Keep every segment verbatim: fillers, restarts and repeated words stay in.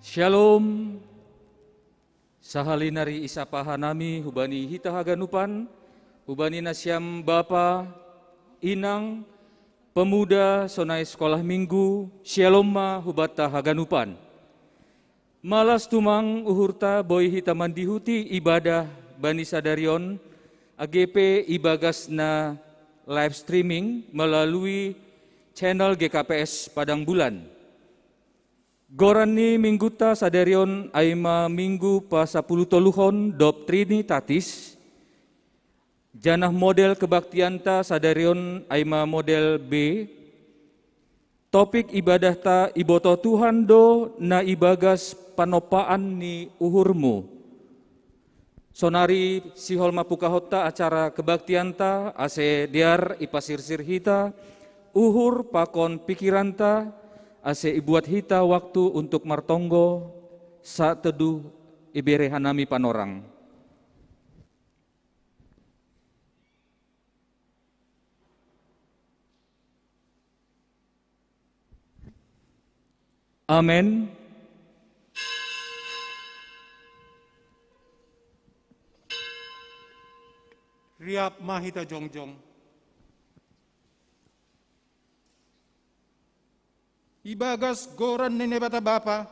Shalom. Sahali nari isapa hanami hubani hita haganupan, hubani nasiam bapa, inang, pemuda sonai sekolah minggu, shalom ma hubata haganupan. Malas tumang uhurta boi hita mandihuti ibadah bani sadarion, A G P ibagas na live streaming melalui channel G K P S Padang Bulan. Goran ni mingguta sadarion aima minggu pa sapuluh toluhon dob Trinitatis, janah model kebaktianta sadarion aima model B. Topik ibadahta ibotoh Tuhan do na ibagas panompaan ni uhurmu. Sonari sihol ma pukahonta acara kebaktianta, ase dear ipasirsir hita uhur pakon pikiranta, ase ibuat hita waktu untuk martonggo, saat teduh ibere hanami panorang. Amen. Riap ma hita jongjong. Ibagas goran ni Naibata Bapa,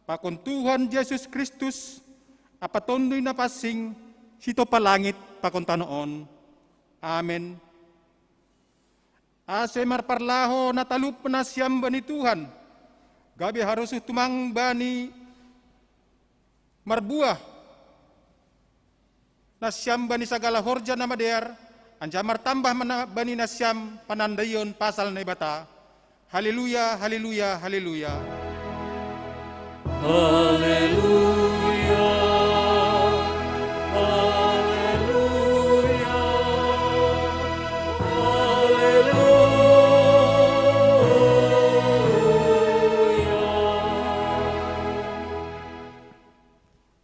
pakon Tuhan Jesus Kristus, ampa Tonduy Napansing, sitompa langit pakon tanoh on. Amen. Ase marparlaho na talup nasiam bani Tuhan, gabe harosuh tumang bani marbuah nasiam bani sagala horja na madear, anjaha martambah ma na bani nasiam panandaion pasal Naibata. Haleluya, haleluya, haleluya. Haleluya, haleluya, haleluya.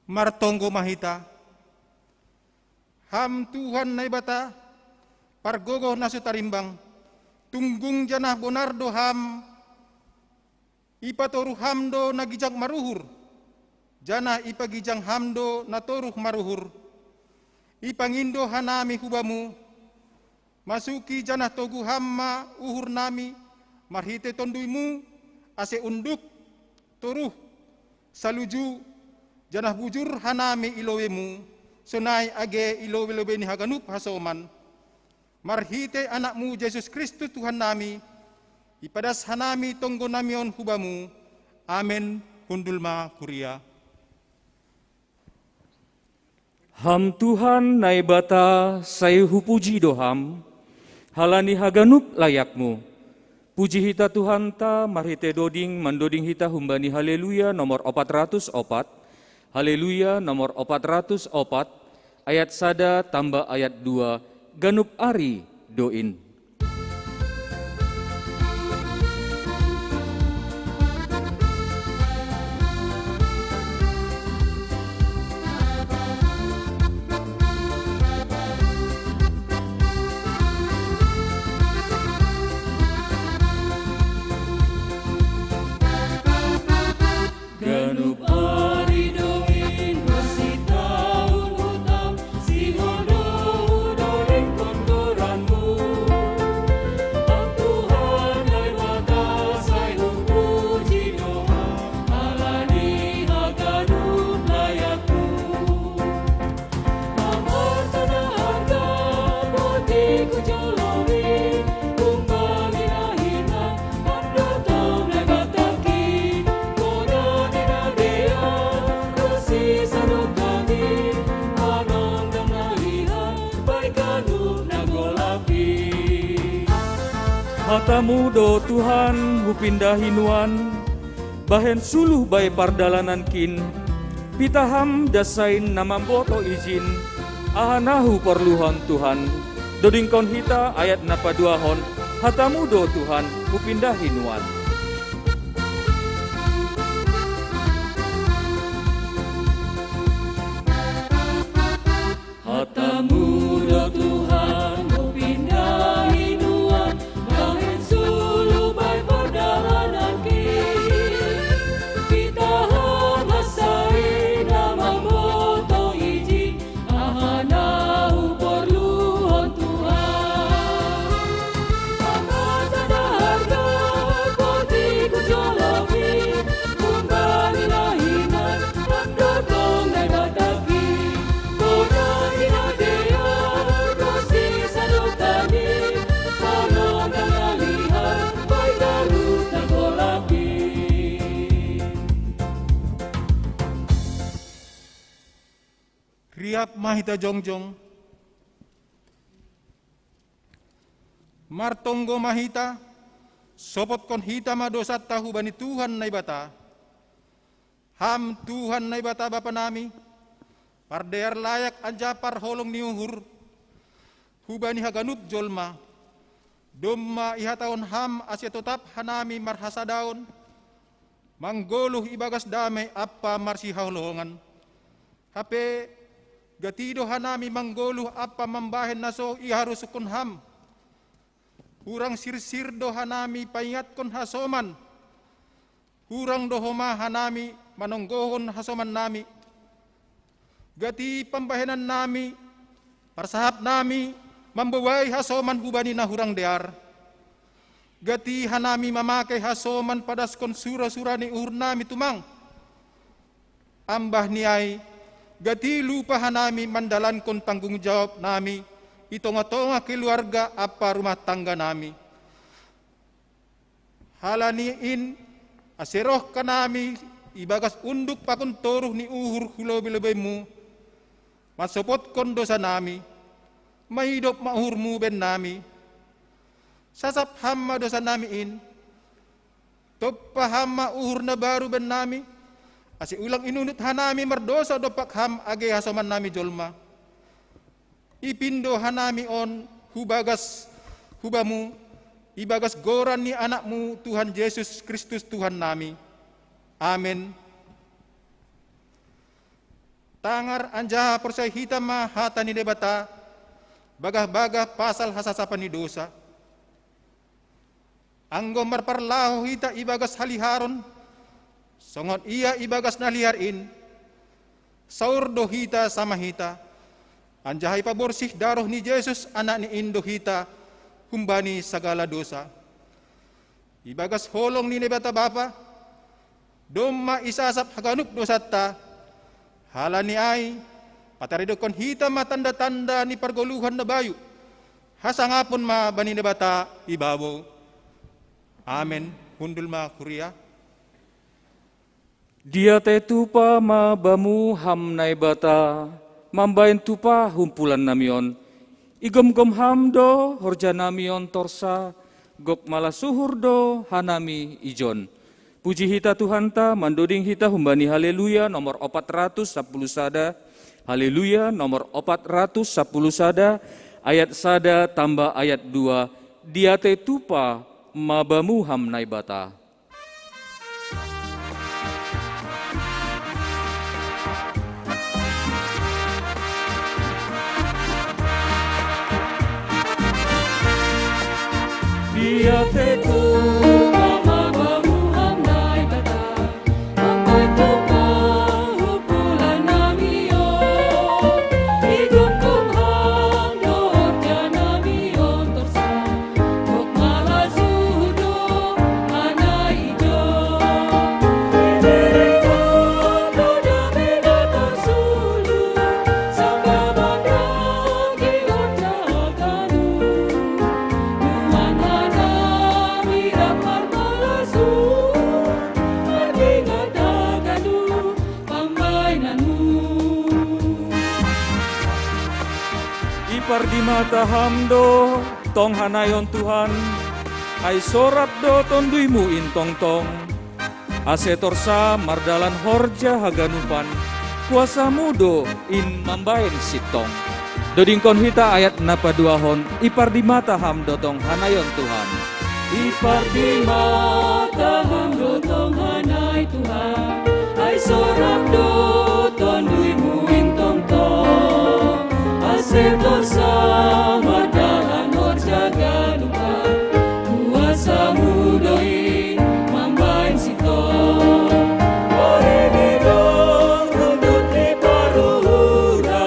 Martonggo ma hita. Ham Tuhan Naibata, pargogoh na so tarimbang, tunggung janah bonar do Ham, ipatoruh Ham do na gijang maruhur, janah ipagijang Ham do na toruh maruhur. Ipangindo hanami hu Bamu, masuki janah togu Ham ma uhurnami marhitei Tonduy-Mu, ase unduk, toruh, saluju, janah bujur hanami i lobei-Mu, sonai age i lobei-lobei ni haganup hasoman. Marhitei Anak-Mu Jesus Kristus Tuhannami, ipadas hanami tonggonami on hu Bamu. Amen. Hundul ma kuria. Ham Tuhan Naibata, sai hupuji do Ham, halani haganup layakMu. Puji hita Tuhanta marhitei doding mandoding hita humbani Haleluya nomor opat ratus opat, Haleluya nomor opat ratus opat, ayat sada tamba ayat dua, ganup ari do in. Ganup ari do in masih taun utam, sihol do hudodingkon goran-Mu. Ham Tuhan Naibata, sai hupuji do Ham, halani haganup layak-Mu. Ham arta na arga, boti hujolomi, humbani na hinan, Ham do tong Naibata-Ki, goran ni na dear, dosi sadokah-Ni, panonggang na lihan, baik ganup na golap i. Hata-Mu do Tuhan, hupindahi nuan, bahen suluh bai pardalanankin, pitah Ham das sain na mambotoh ijin, aha na huporluhon Tuhan, dodingkon hita ayat na paduahon, hata-Mu do Tuhan, hupindahi nuan. Hata-Mu do Tuhan, hupindahi nuan, bahen suluh bai pardalanankin. Pitah Ma hita jongjong. Martonggo ma hita, sopotkon hita ma dosanta hubani Tuhan Naibata. Ham Tuhan Naibata Bapa nami, pardear layak anjaha parholong ni uhur, hubani haganup jolma. Domma ihatahon Ham ase totap hanami marhasadaon, manggoluh ibagas dame ampa marsihaholongan. Hape, gati do hanami manggoluh ampa mambahen na so iharosuhon Ham. Hurang sirsir do hanami paingatkon hasoman. Hurang do homa hanami manonggohon hasomannami. Gati pambahenannami, parsahapnami, mambobai hasoman hubani na hurang dear. Gati hanami mamake hasoman padaskon sura-sura ni uhurnami tumang. Ambah ni ai, gati lupa hanami mandalankon tanggung jawabnami i tonga-tonga keluarga ampa rumah tangganami. Halani in, ase roh hanami ibagas unduk pakon toruh ni uhur hu lobei-lobeimu, mansopotkon dosanami, maidop ma uhurmu bennami. Sasap Ham ma dosanami in, tompa Ham ma uhur na baru bennami, ase ulang inundut hanami mardosa dompak Ham age hasomannami jolma. Ipindo hanami on hu bagas, hu Bamu, ibagas goran ni AnakMu Tuhan Jesus Kristus Tuhannami. Amen. Tangar anjaha porsea hita ma hata ni Debata, bagah-bagah pasal hasasapan ni dosa. Anggo marparlahou hita ibagas haliharon, songon ia ibagas na liar in, saur do hita sama hita, anjaha ipaborsih daroh ni Jesus AnakNi in do hita humbani sagala dosa. Ibagas holong ni Naibata Bapa, domma isasap haganup dosanta. Halani ai, pataridokkon hita ma tanda-tanda ni pargoluhan na bayu. Hasangapon ma bani Naibata i babou. Amen. Hundul ma kuria. Diatei tupa ma Bamu Ham Naibata, mambahen tupa humpulannami on. Igomgom Ham do horjanami on torsa, gok malas uhur do hanami ijon. Puji hita Tuhanta, mandoding hita humbani Haleluya nomor opat ratus sapuluh sada, Haleluya nomor opat ratus sapuluh sada, ayat sada tamba ayat dua, diatei tupa ma Bamu Ham Naibata. Diatei tupa ma Bamu Ham Naibata, mambahen tupa humpulannami on, igomgom Ham do horjanami on torsa. Ipardimata Ham do tong hanaion Tuhan, ai sorap do TonduyMu in tongtong, ase torsa mardalan horja haganupan, kuasa-Mu do in mambahen sintong. Dodingkon hita ayat na paduahon, ipardimata Ham do tong hanaion Tuhan. Ipardimata Ham do tong hanai Tuhan, ai sorap do TonduyMu in tongtong, ase torsa mardalan horja ganupan, kuasa-Mu do in mambahen sintong. Ori ni dong rundut ni paruhura,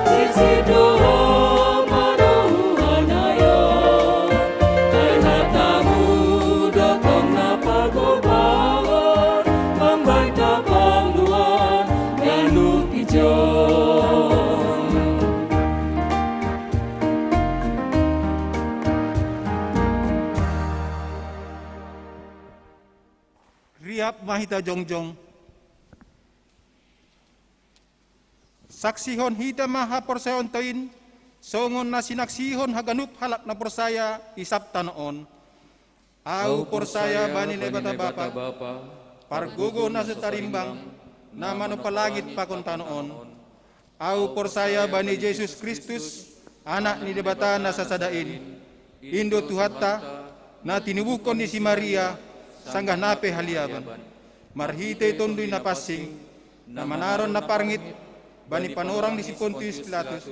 sisi do Ho manohu hanaion. Ai hata-Mu do tong na pagobaon, mambahen hapangluan ganup ijon. Riap ma hita jongjong. Saksihon hita ma haporsayaonta in, songon na sinaksihon haganup halak na porsaya i sab tano on. Ahu porsaya bani Naibata Bapa, pargogoh na so tarimbang, na manompa langit pakon tano on. Ahu porsaya bani Jesus Kristus, Anak ni Debata na sasada in, in do Tuhanta, na tinubuhkon ni si Maria, sanggah na pe haliaban. Marhitei Tonduy Napansing, na manaron na parngit, bani panorang ni si Pontius Pilatus,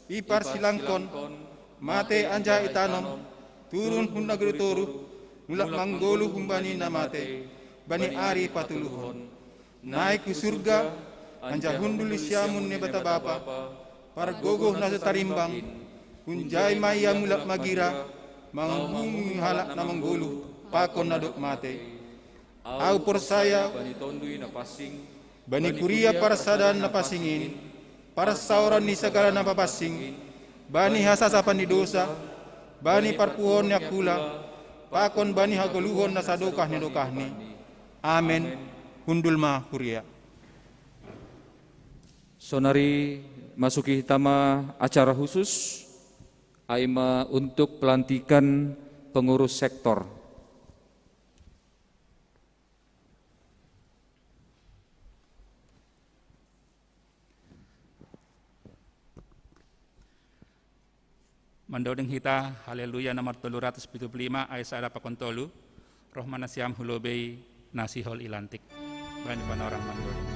iparsilangkon, mate anjaha itanom, turun hun nagori toruh, mulak manggoluh humbani na mate, bani ari patoluhon. Naik hu surga, anjaha hundul di siamun Naibata Bapa, pargogoh na so tarimbang, hunjai ma Ia mulak magira, manguhumi halak na manggoluh, pakon na dob mate. Ahu porsaya bani Tonduy Napansing, bani kuria parsadaan na pansing in, parsaoran ni sagala na mapansing, bani hasasapan ni dosa, bani parpuhoon ni angkula, pakon bani hagoluhon na sadokah ni dokahni. Amen. Hundul ma huria. Sonari masuki hita ma acara khusus, ai ma untuk pelantikan pengurus sektor. Mandoding hita, Haleluya nomor tolu ratus pitu puluh lima, ayat sada pakon tolu, roh ma nasiam hu lobei na sihol i lantik. Bani panorang mandoding.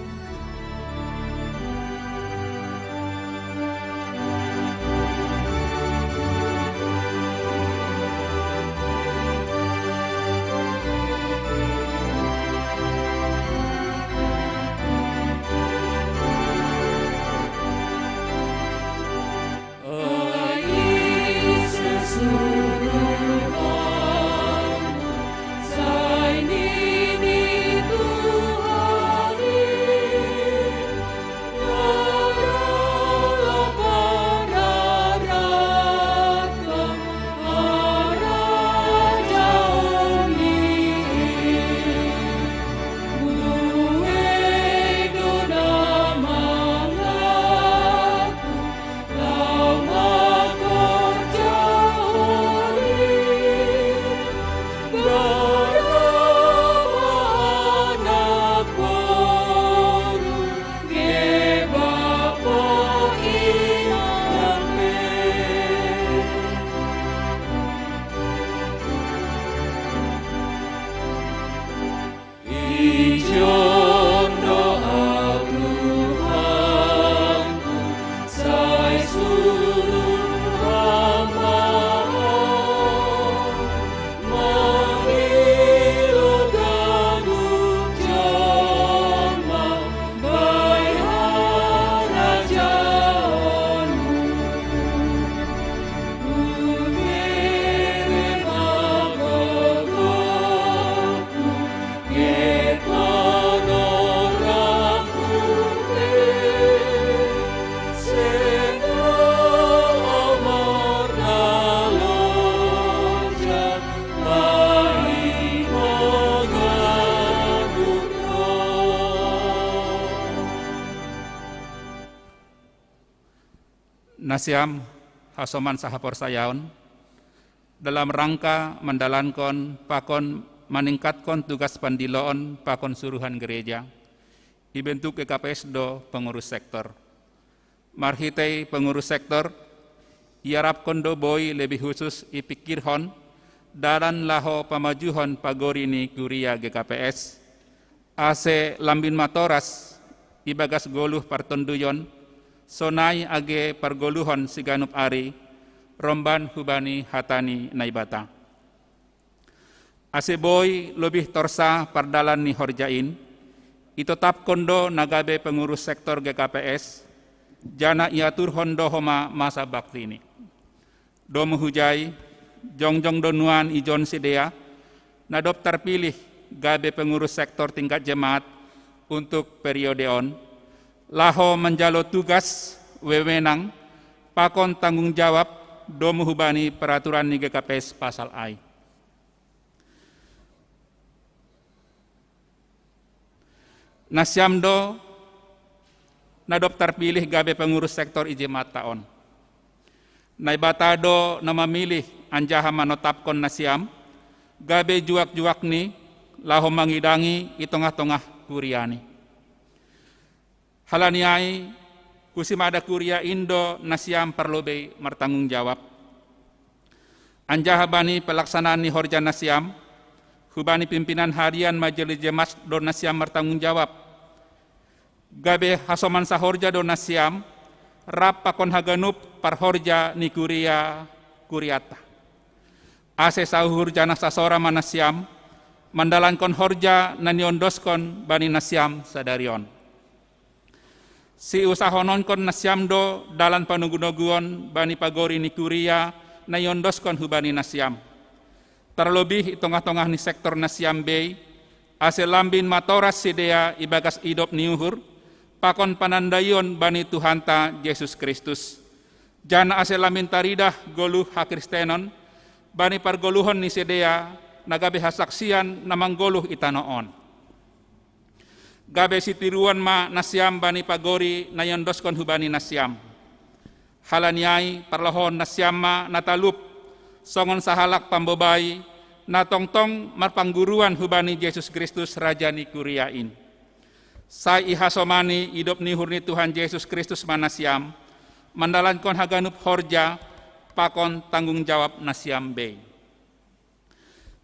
Nasiam hasoman sahaporsayaon, dalam rangka mandalankon pakon maningkatkon tugas pandiloon pakon suruhan gereja, ibentuk G K P S do pengurus sektor. Marhitei pengurus sektor, iarapkon do boi lebih husus ipingkirhon dalan laho pamajuhon pagori ni kuria G K P S, ase lambin matoras ibagas goluh partonduyon, sonai age pargoluhon siganup ari, romban hubani hata ni Naibata. Ase boi lobih torsa pardalan ni horja in, itotapkon do na gabe pengurus sektor G K P S, janah iaturhon do homa masa baktini. Domu hujai, jongjong do nuan ijon sidea, na dob tarpilih gabe pengurus sektor tingkat jemaat untuk periode on, laho manjalo tugas, wewenang, pakon tanggung jawab, domu hubani peraturan ni G K P S pasal ai. Nasiam do Na dob tarpilih gabe pengurus sektor i jemaat ta on. Naibata do na mamilih anjaha manotapkon nasiam, gabe juak-juakni laho mangidangi i tongah-tongah kuriani. Halani ai, husi mada kuria in do nasiam parlobei martanggung jawab. Anjaha bani pelaksanaan ni horja nasiam, hubani pimpinan harian majelis jemaat do nasiam martanggung jawab. Gabe hasoman sahorja do nasiam, rap pakon haganup parhorja ni kuria, kuriata. Ase sauhur janah sasora ma nasiam, mandalankon horja na niondoskon bani nasiam sadari on. Siusahononkon nasiam do dalan panogu-noguon bani pagori ni kuria na niondoskon hubani nasiam. Tarlobih i tongah-tongah ni sektor nasiam bei, ase lambin matoras sidea ibagas idop ni uhur, pakon panandaion bani Tuhanta Jesus Kristus. Janah ase lambin taridah goluh hakristenon, bani pargoluhon ni sidea, na gabe hasaksian na manggoluh i tanoh on. Gabe sitiruon ma nasiam bani pagori na niondoskon hubani nasiam. Halani ai, parlahon nasiam ma na talup, songon sahalak pambobai, na tongtong marpangguruan hubani Jesus Kristus Raja ni kuria in. Sai ihasomani idop ni uhur ni Tuhan Jesus Kristus ma nasiam, mandalankon haganup horja, pakon tanggung jawab nasiam bei.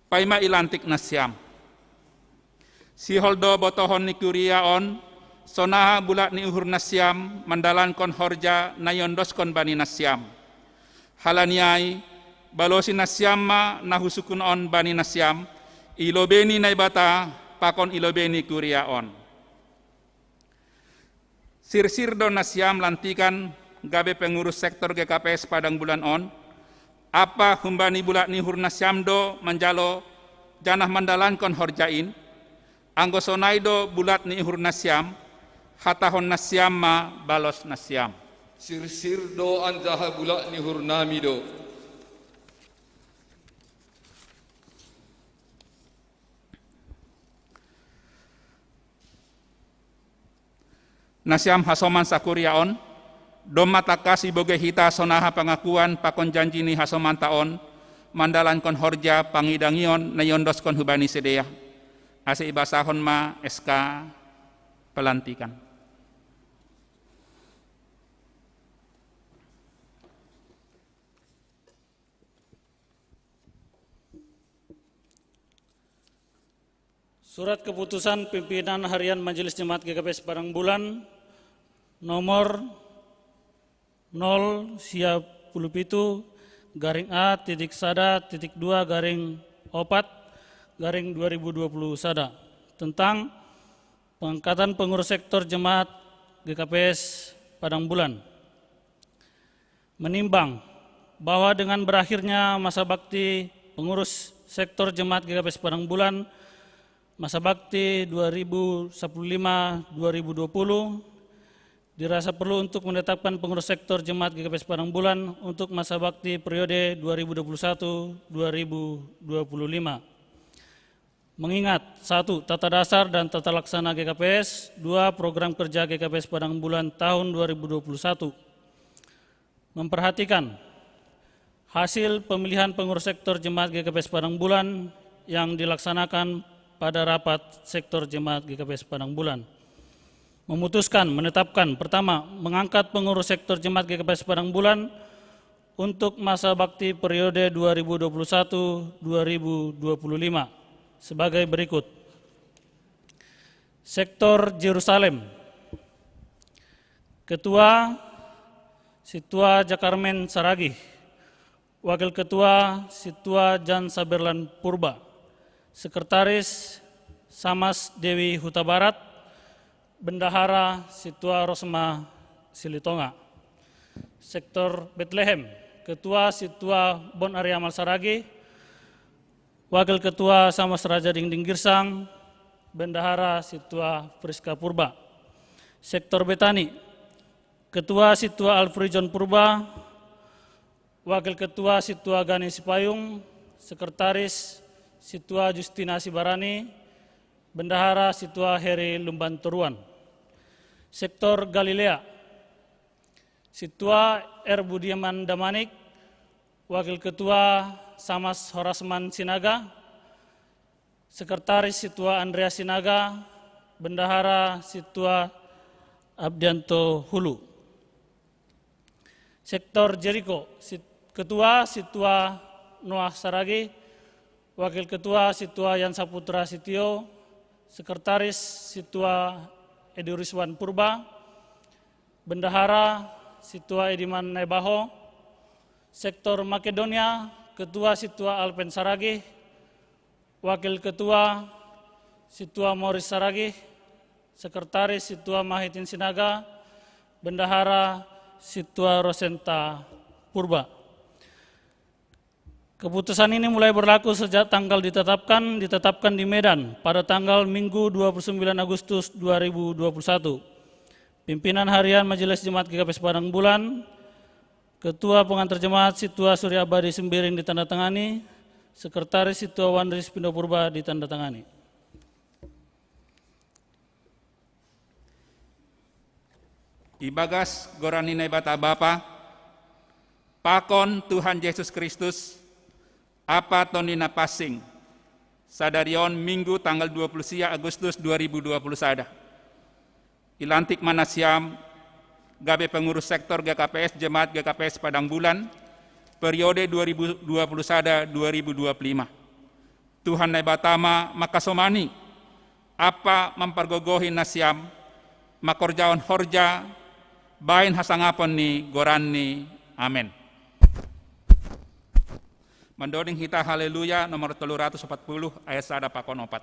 Paima ilantik nasiam. Sihol do botohon ni kuria on, sonaha bulat ni uhur nasiam mandalankon horja na niondoskon bani nasiam. Halani ai, balosi nasiam ma na husungkun on bani nasiam, i lobei ni Naibata, pakon i lobei ni kuria on. Sirsir do nasiam lantikan gabe pengurus sektor G K P S Padang Bulan on, ampa humbani bulat ni uhur nasiam do manjalo janah mandalankon horja in, anggo sonai do bulat ni uhur nasiam, hatahon nasiam ma balos nasiam. Sirsir do anjaha bulat ni uhur nami do. Nasiam hasoman sakuria on, domma tangkas ibogei hita sonaha pangakuan pakon janji ni hasomanta on, mandalankon horja pangidangion na niondoskon hubani sidea, ase ibasahon ma S K pelantikan. Surat keputusan pimpinan harian Majelis Jemaat G K P S Padang Bulan nomor nol sia puluh pitu garing A titik sada titik dua garing opat garing dua ribu dua puluh sada tentang pengangkatan pengurus sektor jemaat G K P S Padang Bulan. Menimbang bahwa dengan berakhirnya masa bakti pengurus sektor jemaat G K P S Padang Bulan, masa bakti dua ribu sepuluh lima dua ribu dua puluh, dirasa perlu untuk menetapkan pengurus sektor jemaat G K P S Padang Bulan untuk masa bakti periode dua ribu dua puluh satu dua ribu dua puluh lima. Mengingat, satu, tata dasar dan tata laksana G K P S, dua, program kerja G K P S Padang Bulan tahun dua ribu dua puluh satu. Memperhatikan hasil pemilihan pengurus sektor jemaat G K P S Padang Bulan yang dilaksanakan pada rapat sektor jemaat G K P S Padang Bulan. Memutuskan, menetapkan, pertama, mengangkat pengurus sektor jemaat G K P S Padang Bulan untuk masa bakti periode dua ribu dua puluh satu dua ribu dua puluh lima sebagai berikut. Sektor Jerusalem. Ketua, Situa Jakarmen Saragih. Wakil Ketua, Situa Jan Saberlan Purba. Sekretaris, Samas Dewi Hutabarat. Bendahara, Situa Rosma Silitonga. Sektor Betlehem, Ketua, Situa Bon Ariamal Saragih. Wakil Ketua, Samas Raja Dingding Girsang. Bendahara, Situa Priska Purba. Sektor Betani, Ketua, Situa Alfrijon Purba. Wakil Ketua, Situa Gani Sipayung. Sekretaris, Situa Justina Sibarani. Bendahara, Situa Heri Lumban Toruan. Sektor Galilea, Situa R. Budiman Damanik, Wakil Ketua Samas Horasman Sinaga, Sekretaris Situa Andreas Sinaga, Bendahara Situa Abdianto Hulu. Sektor Jeriko, Sit-, Ketua Situa Noah Saragi, Wakil Ketua Situa Yan Saputra Sitio, Sekretaris Situa Edi Rizwan Purba, Bendahara Situa Ediman Naibaho, Sektor Makedonia, Ketua Situa Alpen Saragi, Wakil Ketua Situa Moris Saragi, Sekretaris Situa Mahitin Sinaga, Bendahara Situa Rosenta Purba. Keputusan ini mulai berlaku sejak tanggal ditetapkan, ditetapkan di Medan pada tanggal Minggu dua puluh sembilan Agustus dua ribu dua puluh satu. Pimpinan Harian Majelis Jemaat G K P S Padang Bulan, Ketua Pengantar Jemaat Situa Surya Abadi Sembiring ditandatangani, Sekretaris Situa Wandris Pindo Purba ditandatangani. Ibagas goran ni Naibata Bapa, pakon Tuhan Yesus Kristus, Apa toni na passing, sadari on Minggu tanggal dua puluh sia Agustus dua ribu dua puluh sada. Ilantik ma nasiam gabe pengurus sektor G K P S Jemaat G K P S Padang Bulan, periode dua ribu dua puluh sada dua ribu dua puluh lima. Tuhan Naibata ma mangkasomani, ampa mampargogohi nasiam, mangkorjahon horja, bahen hasangapon ni goranNi. Amen. Mandoding hita Haleluya nomor tolu ratus opat puluh ayat sada pakon opat.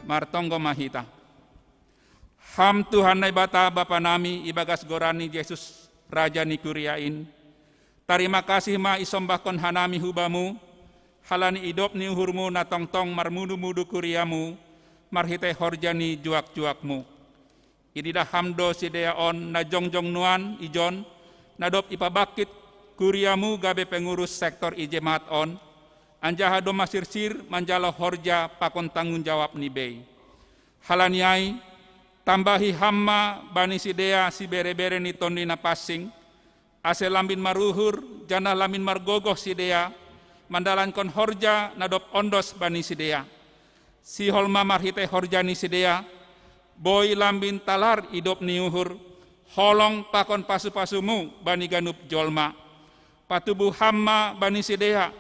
Martonggo ma hita. Ham Tuhan Naibata Bapa nami, ibagas goran ni Jesus, Raja ni kuria in, tarima kasih ma isombahkon hanami hu Bamu, halani idop ni uhurMu na tongtong marmudu-mudu kuriaMu, marhitei horja ni juak-juakMu. Ididah Ham do sidea on na jongjong nuan ijon, na dob ipabangkit kuriaMu gabe pengurus sektor i jemaat on, anjaha domma sirsir manjalo horja pakon tanggung jawab ni bei. Halani ai, tambahi Ham ma bani sidea sibere-bere ni Tonduy Napansing, ase lambin maruhur, janah lambin margogoh sidea, mandalankon horja na dob ondos bani sidea. Sihol ma marhitei horja ni sidea, boi lambin talar idop ni uhur, holong pakon pasu-pasuMu bani ganup jolma. Patubuh Ham ma bani sidea,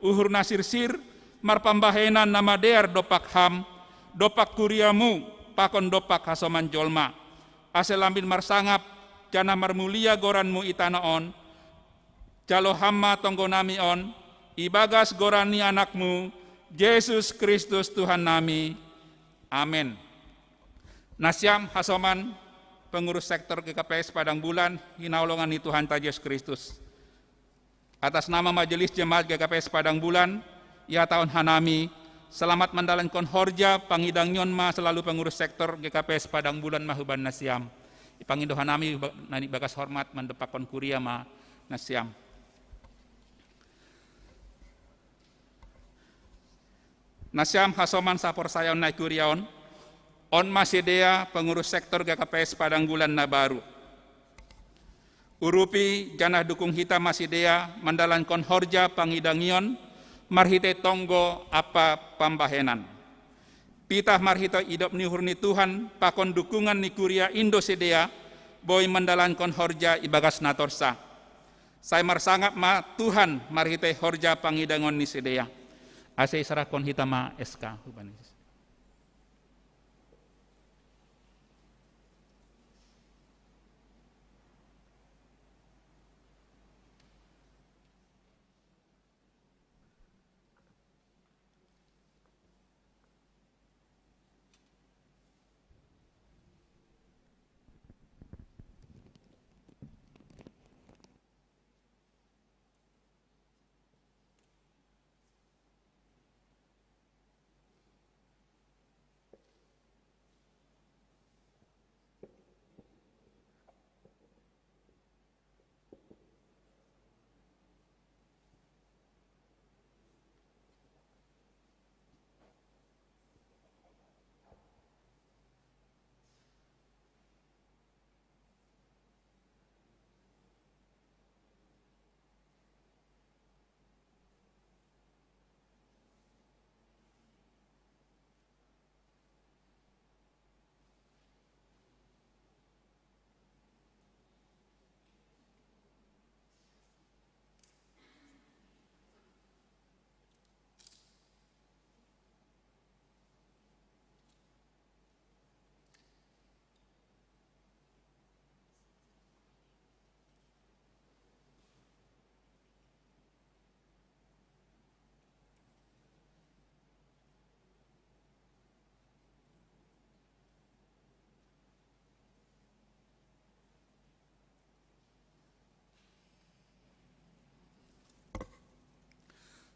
uhur na sirsir, marpambahenan na madear dompak Ham, dompak kuriaMu, pakon dompak hasoman jolma. Ase lambin marsangap, janah marmulia goranMu i tanoh on, jalo Ham ma tonggo nami on, ibagas goran ni AnakMu, Jesus Kristus Tuhan nami. Amen. Nasiam hasoman pengurus sektor G K P S Padang Bulan, hinaholongan ni Tuhanta Jesus Kristus. Atas nama Majelis Jemaat G K P S Padang Bulan, ihatahon hanami, selamat mandalankon horja, pangidangion ma selalu pengurus sektor G K P S Padang Bulan ma huban nasiam. Ipangindo hanami ba-, na ibagas hormat mandompakkon kuria ma nasiam. Nasiam hasoman saporsayaon na i kuria on, on ma sidea pengurus sektor G K P S Padang Bulan na baru. Urupi janah dukung hita ma sidea mandalankon horja pangidangion marhitei tonggo ampa pambahenan. Pitah marhitei idop ni uhur ni Tuhan pakon dukungan ni kuria in do sidea boi mandalankon horja ibagas na torsa. Sai marsangap ma Tuhan marhitei horja pangidangion ni sidea. Ase iserahkon hita ma S K huban Jesus.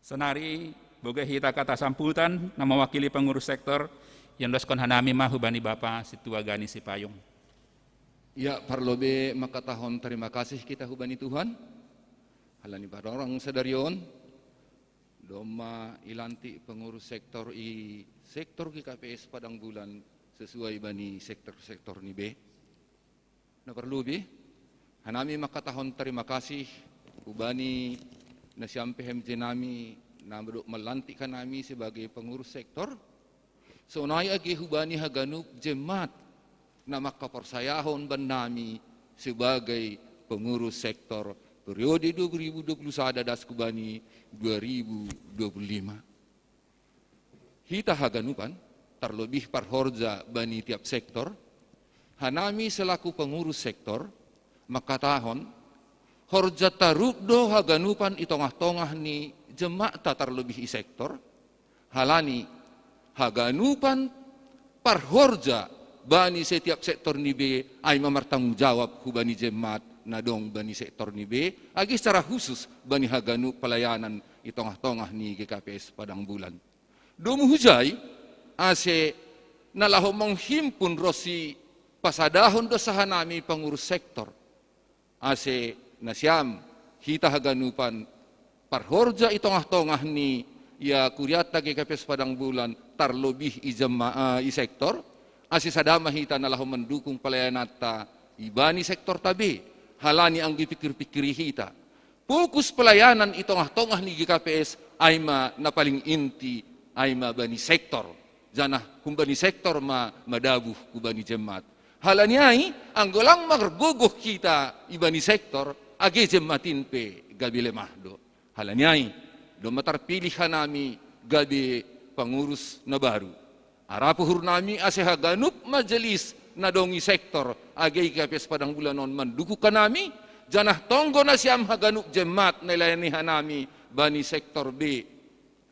Sonari, boge hita kata sambutan, na mawakili pengurus sektor, iondoskon hanami ma hubani Bapa Sintua Gani Sipayung. Ya, parlobei mangkatahon tarima kasih kita hubani Tuhan, halani parorang sadari on, domma ilantik pengurus sektor i sektor G K P S Padang Bulan sesuai bani sektor-sektor ni be. Na parlobei, hanami mangkatahon tarima kasih hubani nasiam P H M J nami na mandok malantik hanami sebagai pengurus sektor, sonai age hubani haganup jemaat na mangkaporsayahon bannami sebagai pengurus sektor periode dua ribu dua puluh sada das hubani dua ribu dua puluh lima. Hita haganupan, tarlobih parhorja bani tiap sektor, hanami selaku pengurus sektor, mangkatahon, horja tarup do haganupan i tongah-tongah ni jemaatta tarlobih i sektor, halani haganupan parhorja bani setiap sektor ni be ai ma martanggung jawab hubani jemaat na dong bani sektor ni be, age secara khusus bani haganup pelayanan i tongah-tongah ni G K P S Padang Bulan. Domu hujai, ase na laho manghimpun ronsi pasadahon do sahanami pengurus sektor. Ase nasiam, hita haganupan, parhorja i tongah-tongah ni Ia kuriatta GKPS Padang Bulan, tarlobih i jemma, eh, i sektor, ase sada ma hita na laho mandukung pelayananta ibani sektorta be, halani anggo ipikir-pikiri hita. Fokus pelayanan i tongah-tongah ni GKPS ai ma na paling inti, ai ma bani sektor. Janah humbani sektor ma madabuh hubani jemmat. Halani ai, anggo lang margogoh hita ibani sektor, age jemmat in pe gabe lemah do. Halani ai, domma tarpilih hanami gabe pangurus na baru. Arap uhurnami ase haganup majelis na dong i sektor, age GKPS Padang Bulan on mandukung hanami, janah tonggo nasiam haganup jemmat na ilayani hanami bani sektor be,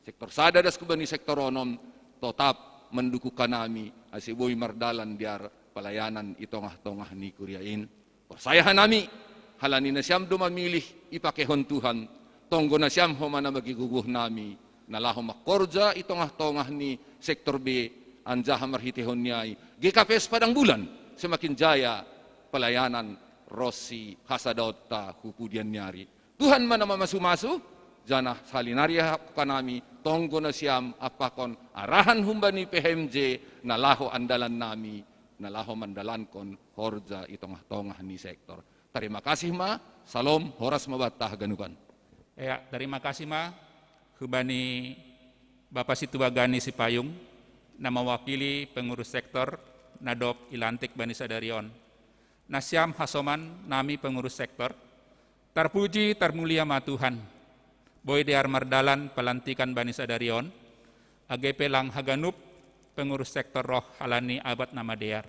sektor sada das hubani sektor onom, totap mandukung hanami ase boi mardalan dear pelayanan i tongah-tongah ni kuria in. Porsaya hanami, halani nasiam do mamilih ipakehon Tuhan, tonggo nasiam homa na manggogoh nami, na laho mangkorja i tongah-tongah ni sektor be, anjaha marhiteihon ni ai, GKPS Padang Bulan semakin jaya pelayanan ronsi hasadaonta hu pudian ni ari. Tuhan ma na mamasu-masu, janah sahali nari hanami, tonggo nasiam ampakon arahan humbani PHMJ, na laho andalan nami, na laho mandalankon horja i tongah-tongah ni sektor. Tarima kasih ma, salom, horas ma banta haganupan. Ya, tarima kasih ma hubani Bapa Situa Gani Sipayung, na mawakili pengurus sektor na dob ilantik bani sadari on. Nasiam hasoman nami pengurus sektor, tarpuji tarmulia ma Tuhan. Boi dear mardalan pelantikan bani sadari on, age pe lang haganup pengurus sektor roh halani abat na madear.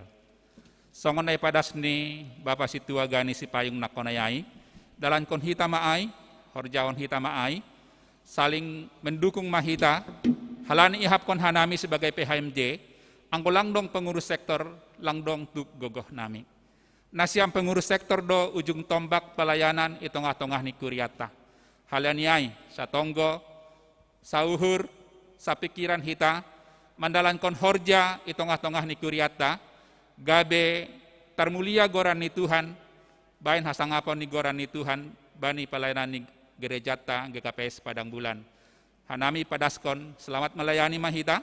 Songon na ipadas ni Bapa Situa Gani Sipayung nangkon ai, dalankon hita ma ai, horjahon hita ma ai, saling mendukung ma hita, halani ihapkon hanami sebagai PHMJ, anggo lang dong pengurus sektor, lang dong tuk gogoh nami. Nasiam pengurus sektor do ujung tombak pelayanan i tongah-tongah ni kuriatta. Halani ai, satonggo, sauhur, sapikiran hita, mandalankon horja i tongah-tongah ni kuriatta, gabe tarmulia goran ni Tuhan, bahen hasangapon ni goran ni Tuhan, bani pelayanan ni gerejanta GKPS Padang Bulan. Hanami padaskon, selamat melayani ma hita.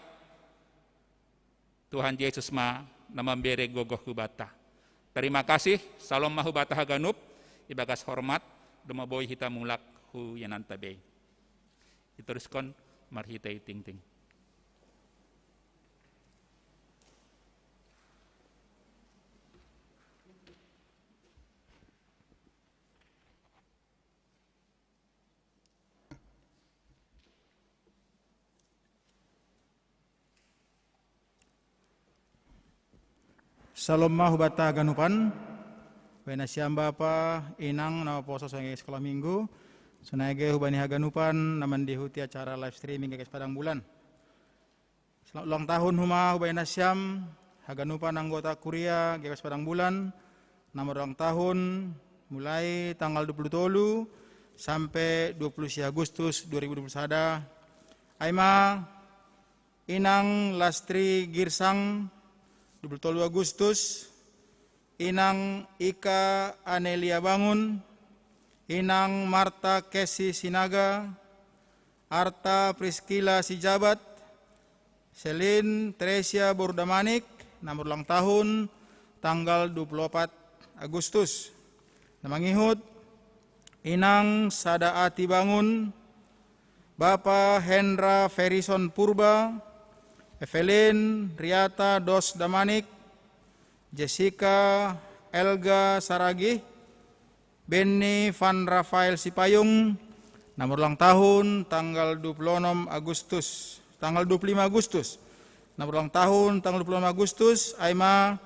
Tuhan Jesus ma na mambere gogoh hubanta. Tarima kasih, salom ma hubanta haganup, ibagas hormat, domma boi hita mulak hu iananta be. Iteruskon marhite tingting. Salom ma hubanta haganupan, bahen nasiam bapa, inang, na maposo songon i sekolah minggu, songon i age hubani haganupan na mandihuti acara live streaming GKPS Padang Bulan. Selamat ulang tahun homa hubahen nasiam, haganupan anggota kuria GKPS Padang Bulan, na marulang tahun mulai tanggal dua puluh tolu sampai dua puluh sia Agustus dua ribu dua puluh sada. Ai ma, Inang Lastri Girsang, dua puluh tolu Agustus, Inang Ika Anelia Bangun, Inang Marta Kesi Sinaga, Arta Priskila Sijabat, Selin Tresia Bordamanik, na marulang tahun tanggal dua puluh opat Agustus. Na mangihut, Inang Sada Ati Bangun, Bapa Hendra Ferison Purba, Evelyn Riata Dos Damanik, Jessica Elga Saragih, Benny Van Rafael Sipayung, na marulang tahun tanggal dua puluh enam Agustus, tanggal dua puluh lima Agustus. Na marulang tahun tanggal dua puluh enam Agustus, ai ma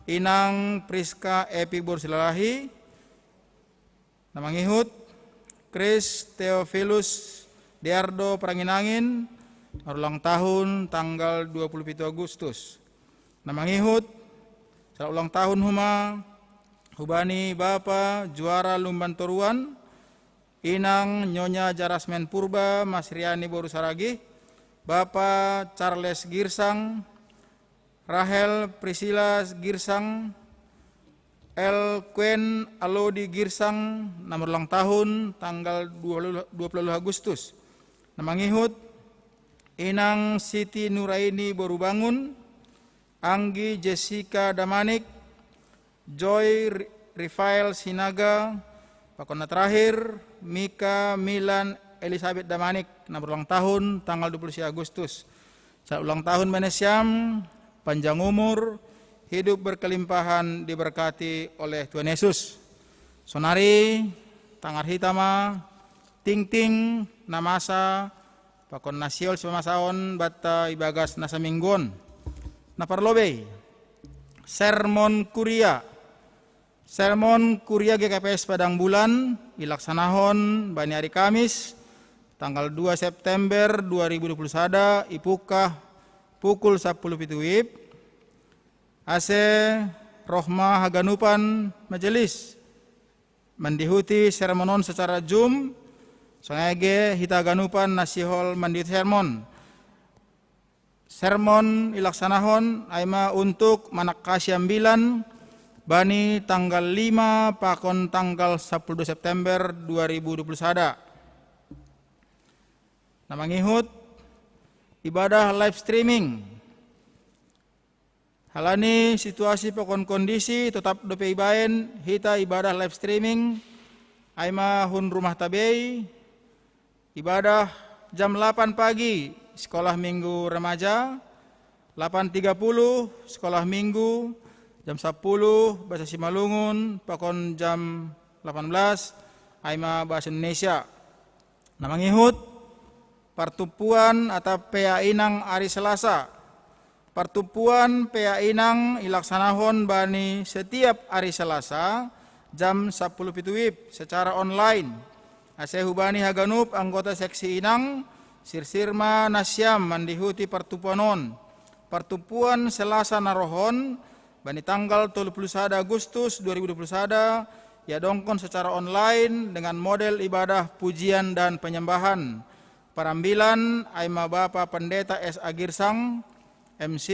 Inang Priska Epi Borsilalahi, na mangihut, Chris Theophilus Deardo Parangin-angin, marulang tahun tanggal dua puluh pitu Agustus. Na mangihut, selamat ulang tahun homa hubani Bapa Juara Lumban Toruan, Inang Nyonya Jarasmen Purba Masriani Boru Saragih, Bapa Charles Girsang, Rahel Priscilla Girsang, El Kuen Alodi Girsang, na marulang tahun tanggal dua puluh, dua puluh Agustus. Na mangihut, Inang Siti Nuraini Borubangun, Anggi Jessica Damanik, Joy Rifael Sinaga, pakon na terakhir Mika Milan Elizabeth Damanik, na berulang tahun tanggal dua puluh Agustus. Sa ulang tahun bani siam, panjang umur, hidup berkelimpahan, diberkati oleh Tuhan Yesus. Sonari tangar hita ma tingting na masa pakon na sihol si pamasaon banta ibagas na saminggu on. Na parlobei, sermon kuria. Sermon kuria G K P S Padang Bulan ilaksanahon bani ari Kamis, tanggal dua September dua ribu dua puluh sada, ipukah pukul sapuluh pitu wib, ase roh ma haganupan majelis mandihuti sermon on secara Zoom, sonai ge hita haganupan na sihol mandihuti sermon. Sermon ilaksanahon ai ma untuk manangkasi ambilan bani tanggal lima pakon tanggal sapuluh dua September dua ribu dua puluh sada. Na mangihut, ibadah live streaming. Halani situasi pakon kondisi, totap dope ibaen hita ibadah live streaming, ai ma hun rumah tabei, ibadah jam lapan pagi, sekolah minggu remaja, lapan tiga puluh, sekolah minggu, jam sapuluh, bahasa Simalungun, pakon jam lapan belas, ai ma bahasa Indonesia. Na mangihut, partumpuan atap pea inang ari Selasa. Partumpuan pea inang ilaksanahon bani setiap ari Selasa, jam sapuluh pitu wib, secara online. Ase hubani haganup anggota seksi inang, sirsir ma nasiam mandihuti partumpuan on. Partumpuan Selasa na roh on, bani tanggal tolu puluh sada Agustus dua ribu dua puluh sada, iadongkon secara online dengan model ibadah pujian dan penyembahan. Parambilan ai ma Bapa Pendeta S A Girsang, M C,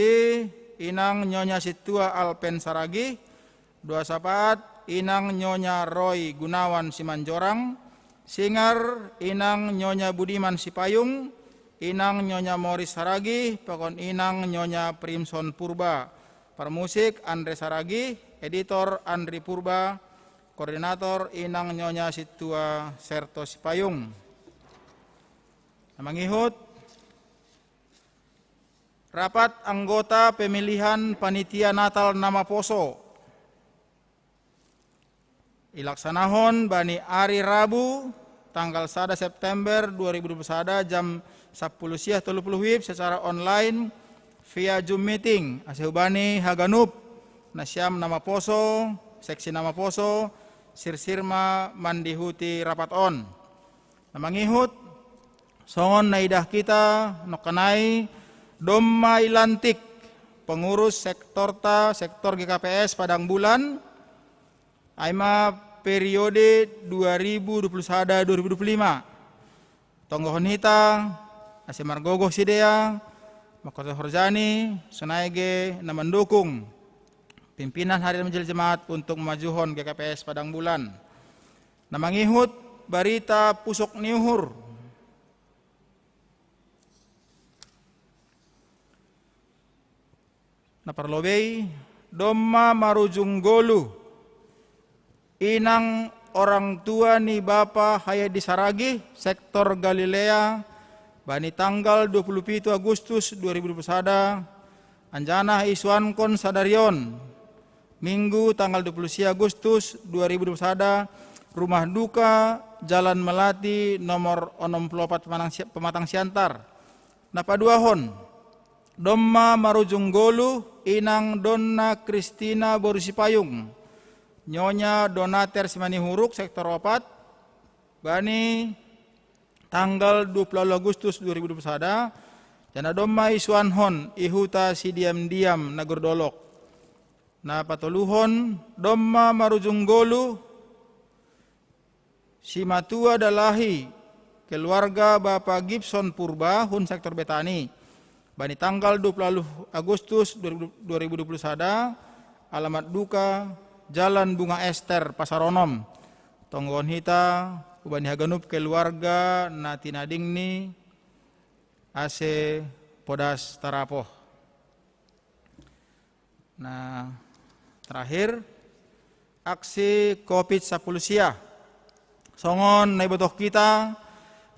Inang Nyonya Situa Alpen Saragih, dua sapaat, Inang Nyonya Roy Gunawan Simanjorang, singar, Inang Nyonya Budiman Sipayung, Inang Nyonya Moris Saragih, pakon Inang Nyonya Primson Purba. Parmusik, Andre Saragih, editor, Andri Purba, koordinator, Inang Nyonya Situa Serto Sipayung. Na mangihut, rapat anggota pemilihan panitia Natal na maposo. Ilaksanahon bani ari Rabu, tanggal sada September dua ribu dua puluh sada, jam sapuluh siah tolu puluh wib, secara online via Zoom meeting. Ase hubani haganup nasiam na maposo, seksi na maposo, sirsir ma mandihuti rapat on. Na mangihut, songon na idah hita nongkanai, domma ilantik pengurus sektorta, sektor G K P S Padang Bulan, ai ma periode dua ribu dua puluh sada dua ribu dua puluh lima. Tonggohon hita ase margogoh sidea mangkorhon horjani, sonai ge na mandukung pimpinan harian majelis jemaat untuk mamajuhon G K P S Padang Bulan. Na mangihut, barita pusok ni uhur. Na parlobei, domma marujung golu inang orang tua ni Bapa Hayadi Saragih, sektor Galilea, bani tanggal dua puluh pitu Agustus dua ribu dua puluh sada, anjaha isuankon sadari on, Minggu tanggal dua puluh sia Agustus dua ribu dua puluh sada, rumah duka, Jalan Melati, nomor onom puluh opat, Pematang Si-, Pematang Siantar. Na paduahon, domma marujung golu inang Donna Kristina boru Sipayung, Nyonya Donater Simanihuruk, sektor opat, bani tanggal dua puluh Agustus dua ribu dua puluh sada, jana domma isuankon i huta Sidiam-diam, Nagor Dolok. Na patoluhon, domma marujung golu simatua dalahi keluarga Bapa Gibson Purba, hun sektor Betani, bani tanggal dua puluh Agustus dua ribu dua puluh sada, alamat duka, Jalan Bunga Ester, Pasar Onom. Tonggohon hita hubani haganup keluarga na tinadingni Ase podas tarapoh. Nah, terakhir, aksi covid sapuluh sia. Songon na ibotoh hita,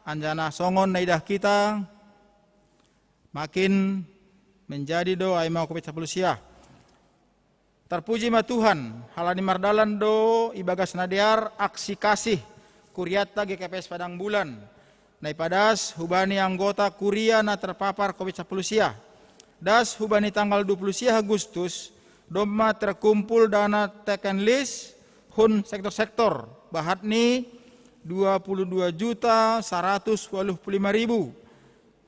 anjaha songon na idah hita, makin menjadi do ai ma covid sapuluh sia. Tarpuji ma Tuhan, halani mardalan do ibagas na dear aksi kasih kuriatta G K P S Padang Bulan, na ipadas hubani anggota kuria na terpapar covid sapuluh sia. Das hubani tanggal dua puluh sia Agustus, domma terkumpul dana taken lis hun sektor-sektor, bahat ni dua puluh dua juta saratus waluh puluh lima ribu.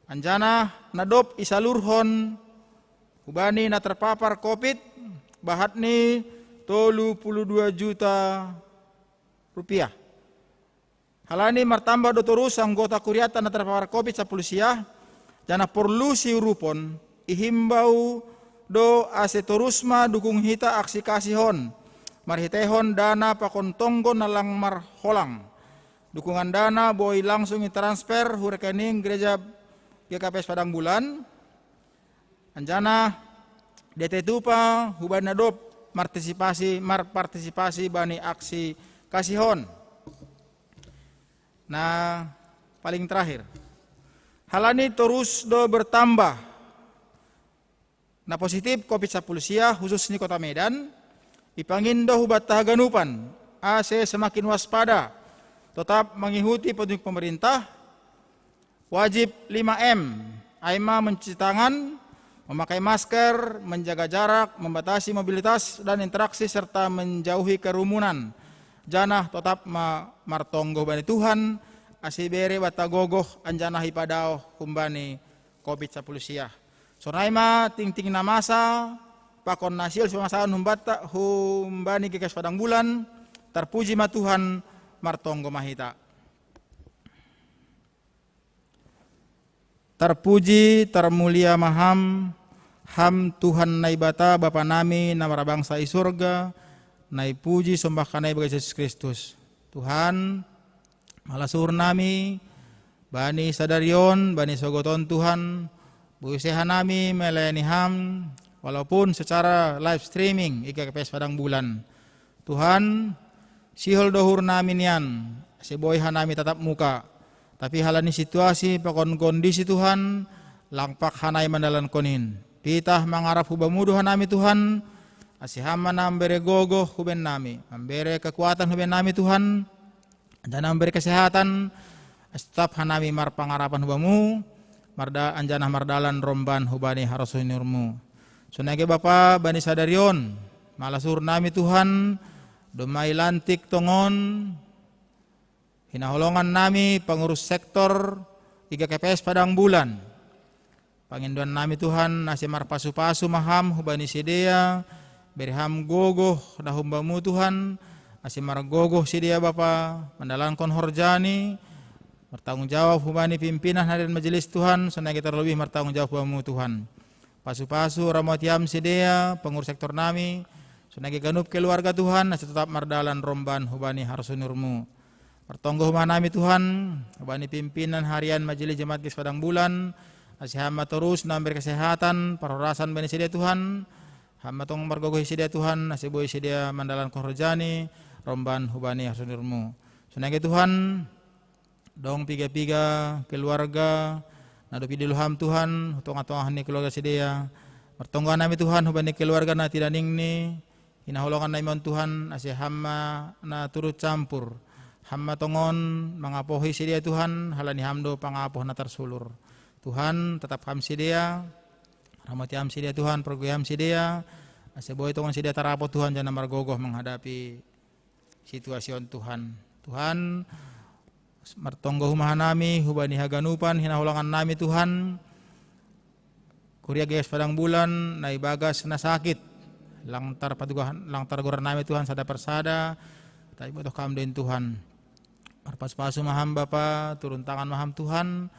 Anjaha na dob isalurhon hubani na terpapar covid, bahat ni tolu puluh dua juta rupiah. Halani martamba do torus anggota kuriatta na terpapar covid sapuluh sia, jana porlu siurupon, ihimbau do ase torus ma dukung hita aksi kasih on, marhitehon dana pakon tonggo na lang marholang. Dukungan dana boi langsung i transfer hu rekening gereja G K P S Padang Bulan, anjaha dietehon tupa hubani na dob martisipasi, marpartisipasi bani aksi kasih on. Nah, paling terakhir, halani torus do bertambah na positif covid sapuluh sia, khusus ni kota Medan, ipangindo hubanta haganupan, ase semakin waspada, tetap mengikuti petunjuk pemerintah, wajib lima M, ai ma mencuci tangan, memakai masker, menjaga jarak, membatasi mobilitas dan interaksi, serta menjauhi kerumunan. Jana tetap ma martonggo bani Tuhan, ase bere banta gogoh anjaha ipadaoh humbani covid sapuluh sia. Sonai ma tingting na masa, pakon na sihol sipamasaon humbani G K P S Padang Bulan, tarpuji ma Tuhan, martonggo ma hita. Tarpuji, tarmulia ma Ham, Ham Tuhan Naibata, Bapa nami na marbangsa i surga, na ipuji sombah hanami bagas Jesus Kristus. Tuhan, malas uhur nami bani sadari on, bani sogot on Tuhan, boi ise hanami melayani Ham, walaupun secara live streaming i G K P S Padang Bulan. Tuhan, sihol do uhur nami nian, ase boi hanami tatap muka. Tapi halani situasi pakon kondisi Tuhan, langpak hanami mandalankon in. Pitah mangarap hu Bamu do hanami Tuhan, ase Ham ma na mambere gogoh hu bennami, mambere kekuatan hu bennami Tuhan, anjaha na mambere kesehatan, ase tetap hanami marpangarapan hu Bamu, marda-, anjaha mardalan romban hubani harosuh ni uhurMu. Sonai age Bapa, bani sadari on, malas uhur nami Tuhan, domma ilantik tongon hinaholongan nami pengurus sektor i G K P S Padang Bulan. Pangindoan nami Tuhan, ase marpasu-pasu ma Ham hubani sidea, bere Ham gogoh na humbaMu Tuhan, ase margogoh sidea Bapa, mandalankon horjani, martanggung jawab hubani pimpinan harian majelis Tuhan, sonai age terlebih martanggung jawab hu Bamu Tuhan. Pasu-pasu, ramoti Ham sidea, pengurus sektor nami, sonai age ganup keluarga Tuhan, ase tetap mardalan romban hubani harosuh ni uhurMu. Martonggo homa hanami Tuhan, hubani pimpinan harian majelis jemaat G K P S Padang Bulan, ase Ham ma torus na mambere kesehatan, parhorasan bani sidea Tuhan, Ham ma tong margogohi sidea Tuhan, ase boi sidea mandalankon horjani, romban hubani harosuh ni uhurMu. Sonai age Tuhan, adong piga-piga keluarga na dob idilu Ham Tuhan, hu tonga-tonga ni keluarga sidea. Martonggo hanami Tuhan, hubani keluarga na tinaningni, hinaholongan nami on Tuhan, ase Ham ma na turut campur. Ham ma tongon mangapohi sidea Tuhan, halani Ham do pangapoh na tarsulur. Tuhan, tatap Ham sidea, ramoti Ham sidea Tuhan, pargogoi Ham sidea, ase boi tongon sidea tarapot Tuhan, anjaha margogoh menghadapi situasi on Tuhan. Tuhan, martonggo homa hanami, hubani haganupan hinaholongan nami Tuhan, kuria G K P S Padang Bulan, na ibagas na sakit, lang tarpatugah, lang targoar nami Tuhan sada persada, tapi ibotoh Ham do in Tuhan. Marpasu-pasu ma Ham Bapa, turun tangan ma Ham Tuhan,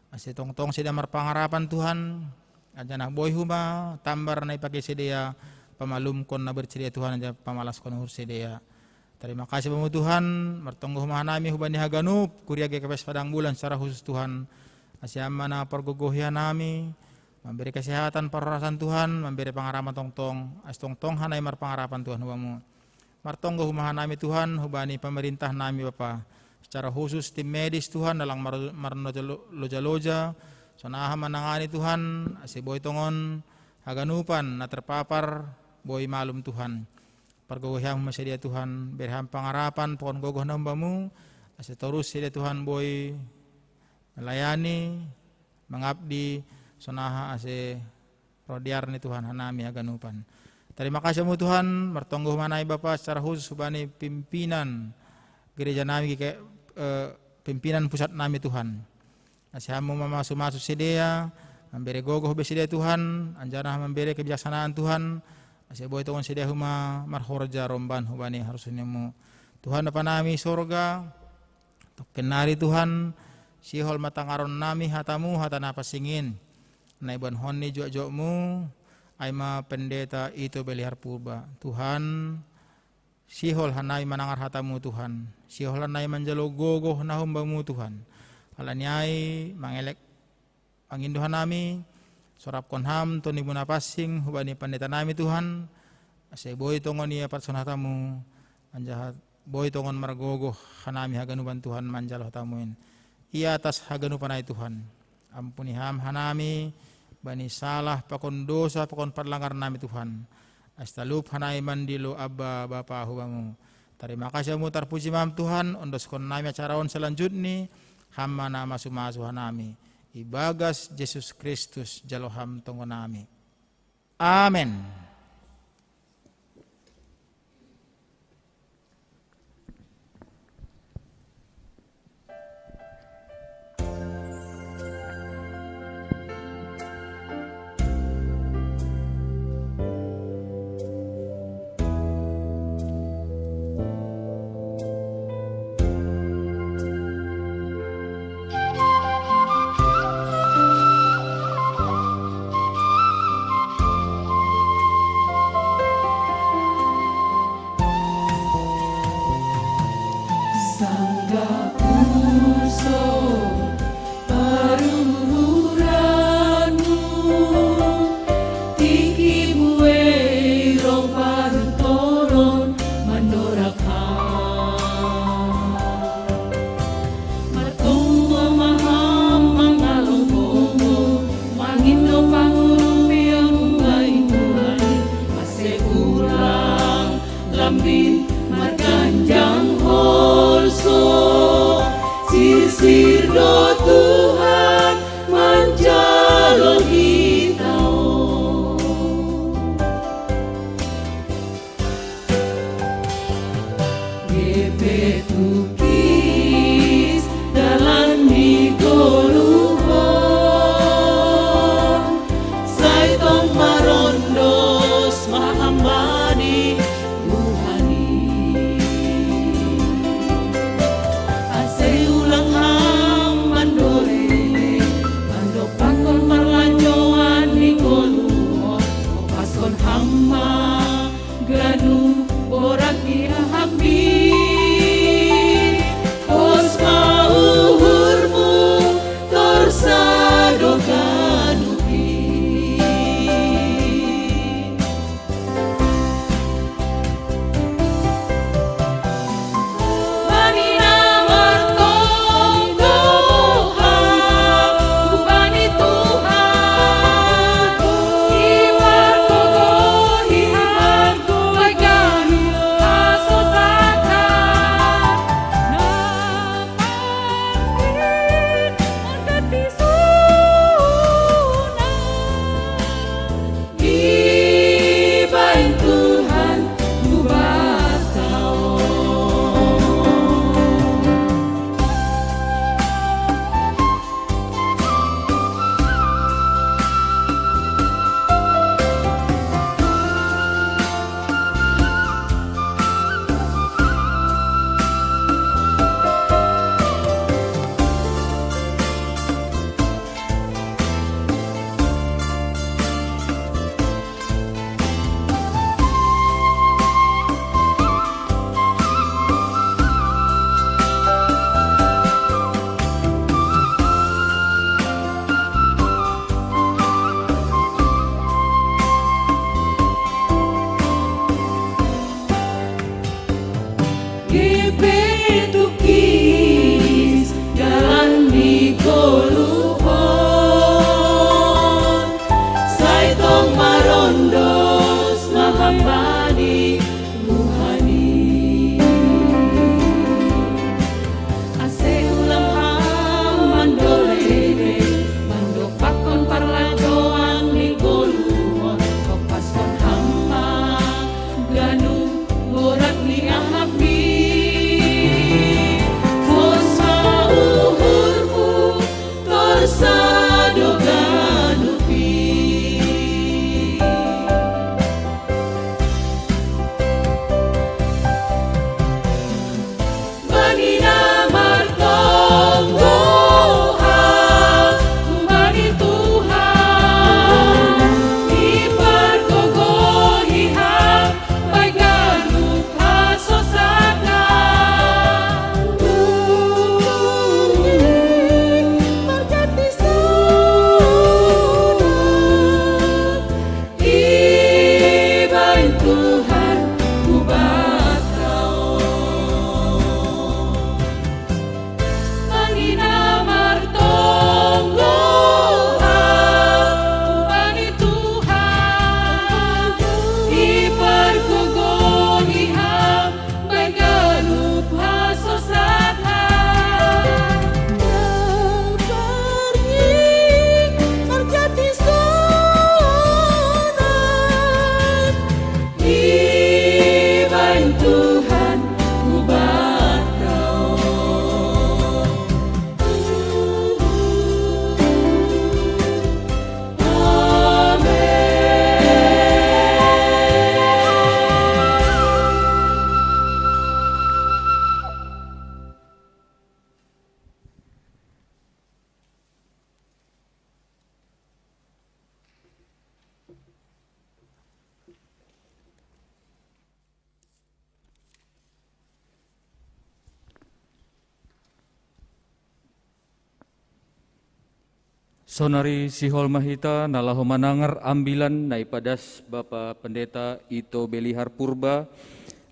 ase tongtong sidea marpangarapan Tuhan, anjaha boi homa tambar na ipake sidea, pamalumkon na bersedia Tuhan, anjaha pamalaskon uhur sidea. Terima kasih Bamu Tuhan, martonggo homa hanami hubani haganup kuria G K P S Padang Bulan secara khusus Tuhan. Ase Ham ma na pargogohi hanami, mambere kesehatan parhorasan Tuhan, mambere pangarapan tongtong, ase tongtong hanami marpangarapan Tuhan hu Bamu. Martonggo huma hanami Tuhan, hubani pamarintah nami Bapa. Secara khusus tim medis Tuhan, dalang mar-, marno jalo-, loja-loja, sonaha manangani Tuhan, ase boi tongon haganupan na terpapar, boi malum Tuhan. Pargogohi Ham huma sedia Tuhan, bere Ham pangarapan, pakon gogoh na hum Bamu, ase torus sedia Tuhan boi melayani, mangabdi, sonaha ase roh dear ni Tuhan hanami haganupan. Tarima kasih Bamu Tuhan, martonggo huma hanami Bapa secara khusus hubani pimpinan gereja nami ke, eh, pimpinan pusat nami Tuhan. Ase Ham ma mamasu-masu sedia, mambere gogoh be sedia Tuhan, anjaha mambere kebijaksanaan Tuhan, ase boi tongon sedia huma marhorja romban hubani harosuh ni Bamu. Tuhan Bapa nami sorga, tongkin nari Tuhan, sihol ma tangaron nami hata-Mu, hata na pansing in. Na iboanhon ni juak-juak-Mu, ai ma Pendeta Ito Beliar Purba. Tuhan, sihol hanami manangar hata-Mu Tuhan. Sihol hanami manjalo gogoh na hum Bamu Tuhan. Ala ni ai mangelek mangindo hanami, sorapkon Ham Tondi-Mu na pansing, hubani pandeta nami Tuhan, ase boi tongon ia patson hata-Mu, anjaha boi tongon margogoh hanami haganupan Tuhan manjalo hata-Mu in. Ia atas haganupan ai Tuhan. Ampuni Ham hanami, bani salah pakon dosa pakon parlanggar nami Tuhan. Ase talup hanami mandilo Abba Bapa hu Bamu. Tarima kasih Bamu, tarpuji ma Ham Tuhan, ondoskon nami acara on selanjutni, Ham ma na masu-masu hanami. Ibagas Jesus Kristus jalo Ham tonggo nami. Amen. Sanggah puso paruhuranmu, tiki buei rong parutoron mandorak Ham. Martonggo ma Ham mangalong gogoh, mangindo pangurupion hubahen Tuhan, ase ulang lambin marganjang holso, sirsir do Tuhan manjalo hita on. Gepe tukis dalan ni goluhon, sai tong marondos mahambani Tuhan i. Ase ulang Ham mandorek, mandopakkon parlanjoan ni goluhon, opaskon Ham ma ganup borat ni hahambin, Sonari sihol ma hita na laho manangar ambilan na ipadas Bapa Pendeta Ito Belihar Purba,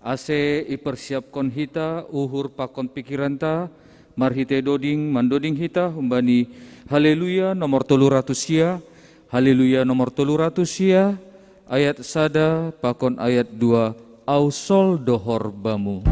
ase ipersiapkon hita uhur pakon pikiranta, marhite doding mandoding hita humbani Haleluya nomor tolu ratus sia, Haleluya nomor tolu ratus sia, ayat sada pakon ayat dua, Au sol dohor Bamu.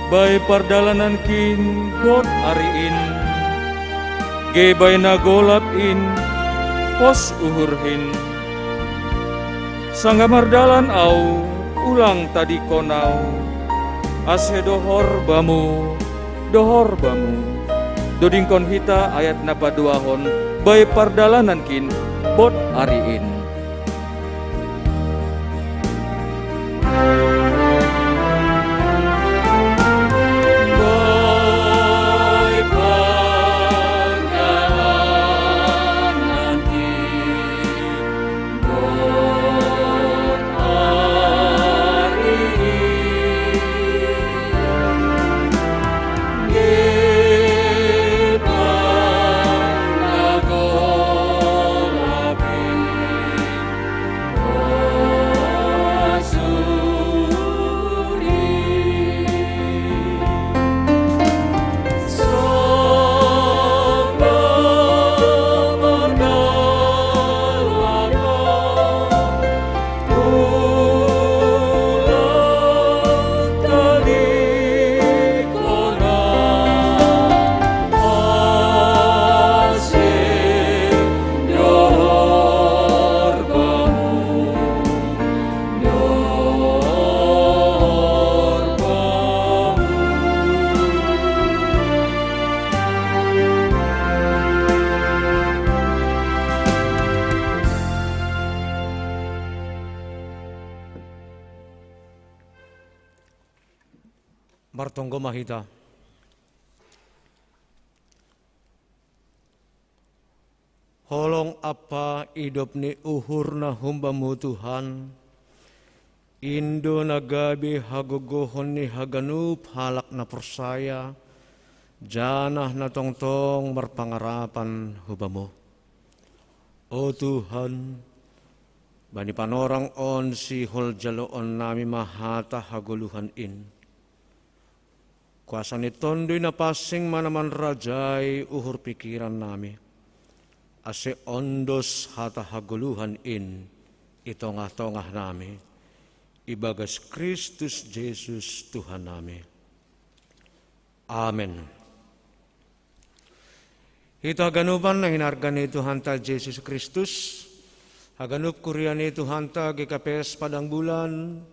Bai pardalanankin bot ari in, ge bai na golap in pos uhurhin. Sanggah mardalan au, ulang tadingkon au, ase dohor Bamu, dohor Bamu. Dodingkon hita ayat na paduahon, bai pardalanankin bot ari in. Martonggo ma hita. Holong ampa idop ni uhurna humbamu Tuhan, in do na gabe hagogohon ni haganup halak na porsaya, janah na tongtong marpangarapan hubamu. O Tuhan, bani panorang on sihol jaloon nami ma hata hagoluhan in. Kuasa ni Tonduy Napansing ma na manrajai uhur pikiran nami, ase ondos hata hagoluhan in i tongah-tongah nami, ibagas Kristus Jesus Tuhan nami. Amen. Hita haganupan na hinarga ni Tuhanta Jesus Kristus, haganup kuria ni Tuhanta G K P S Padang Bulan,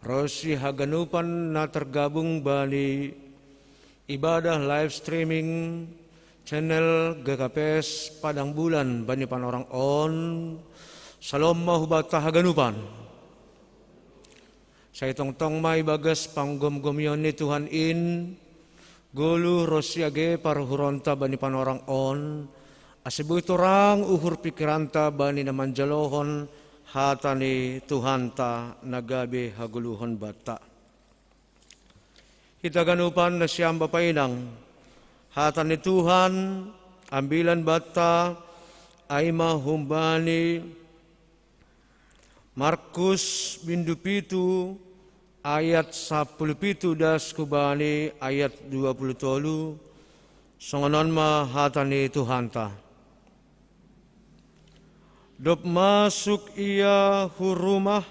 ronsi haganupan na tergabung bani ibadah live streaming channel G K P S Padang Bulan bani panorang on, salom ma hubanta haganupan. Sai tongtong ma ibagas panggomgomion ni Tuhan in, Gulu ro siage paruhuronta bani panorang on, ase boi torang uhur pikiranta bani na manjalohon hata ni Tuhanta na gabe hagoluhon banta. Hita ganupan nasiam bapa inang, hata ni Tuhan ambilan banta, ai ma humbani Markus bindu pitu ayat sapuluh pitu das hubani ayat dua puluh tolu. Songon on ma hata ni Tuhanta. Dob masuk ia hu rumah,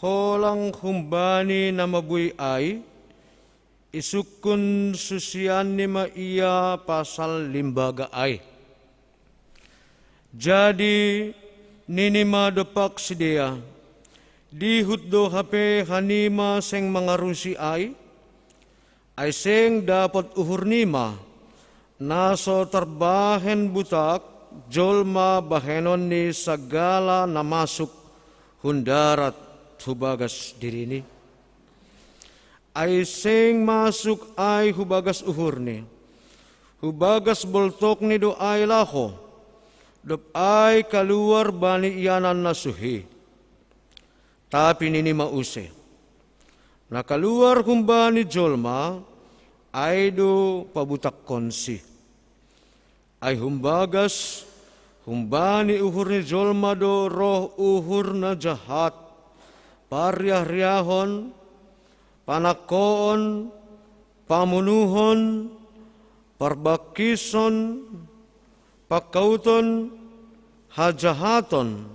holang humbani na mabuei ai, isungkun susianni ma ia pasal limbaga ai. Jadi nini ma dompak sidea, dihut do hape hanima seng mangarusi ai? Ai seng dapot uhurnima, na so tarbahen butak jolma bahenon ni sagala na masuk hun darat hu bagas dirini? Ai seng masuk ai hu bagas uhurni, hu bagas boltokni do ai laho, dob ai kaluar bani ianan na suhi. Tapi nini ma use, na kaluar humbani jolma, ai do pabutakkonsi. Ai humbagas, humbani uhur ni jolma do roh uhur na jahat, parriahriahon, panangkoon, pamunuhon, parbangkison, pangkauton, hajahaton,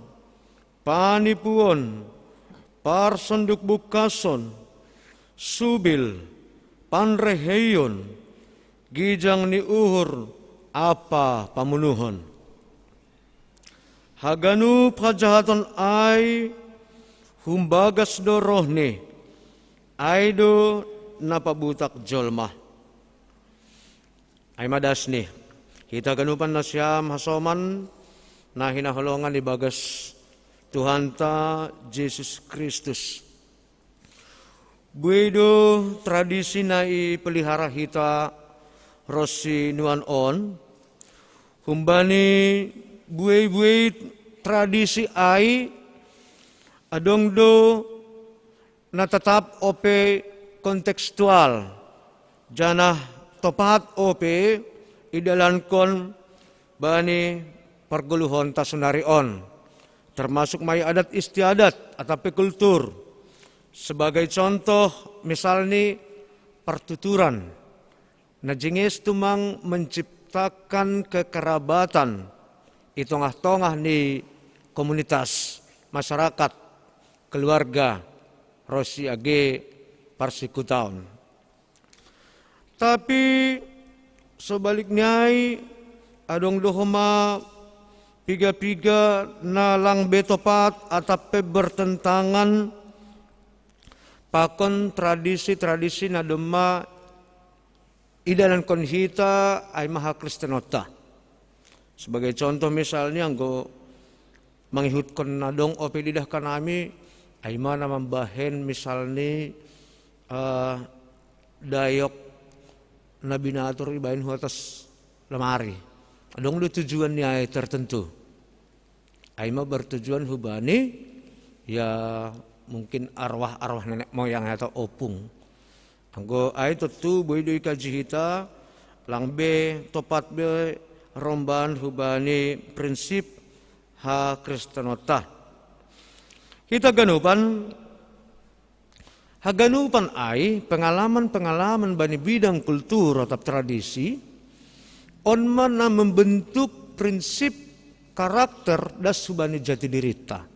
panipuon, parsonduk bungkason, subil, panreheion, gijang ni uhur ampa pamunuhon. Haganup hajahaton ai humbagas do rohni, ai do na pabutak jolma. Ai ma dasni, hita ganupan nasiam hasoman na hinaholongan ibagas Tuhanta Jesus Kristus. Buei do tradisi na ipelihara hita ronsi nuan on, humbani buei-buei tradisi ai, adong do na tatap ope kontekstual, janah topat ope idalankon bani pargoluhonta sonari on, termasuk ma i adat istiadat atap pe kultur. Sebagai contoh, misalni partuturan, na jenges tumang menciptakan kekerabatan i tongah-tongah ni komunitas, masyarakat, keluarga, ronsi age parsingkutaon. Tapi sobalikni ai, adong do homa piga-piga na lang be topat atap pe bertentangan pakon tradisi-tradisi na domma idalankon hita ai ma hakristenonta. Sebagai contoh misalni, anggo mangihutkon na dong ope didah hanami, ai ma na mambahen misalni, eh, dayok na binatur ibahen hu atas lemari. Adong do tujuanni ai tertentu. Ai ma bertujuan hubani, ya, mungkin arwah-arwah nenek moyang atau opung. Anggo ai tontu boi do ikaji hita, lang be topat be romban hubani prinsip hakristenonta. Hita ganupan, haganupan ai pengalaman-pengalaman bani bidang kultur atap tradisi, on ma na membentuk prinsip karakter das hubani jati dirinta.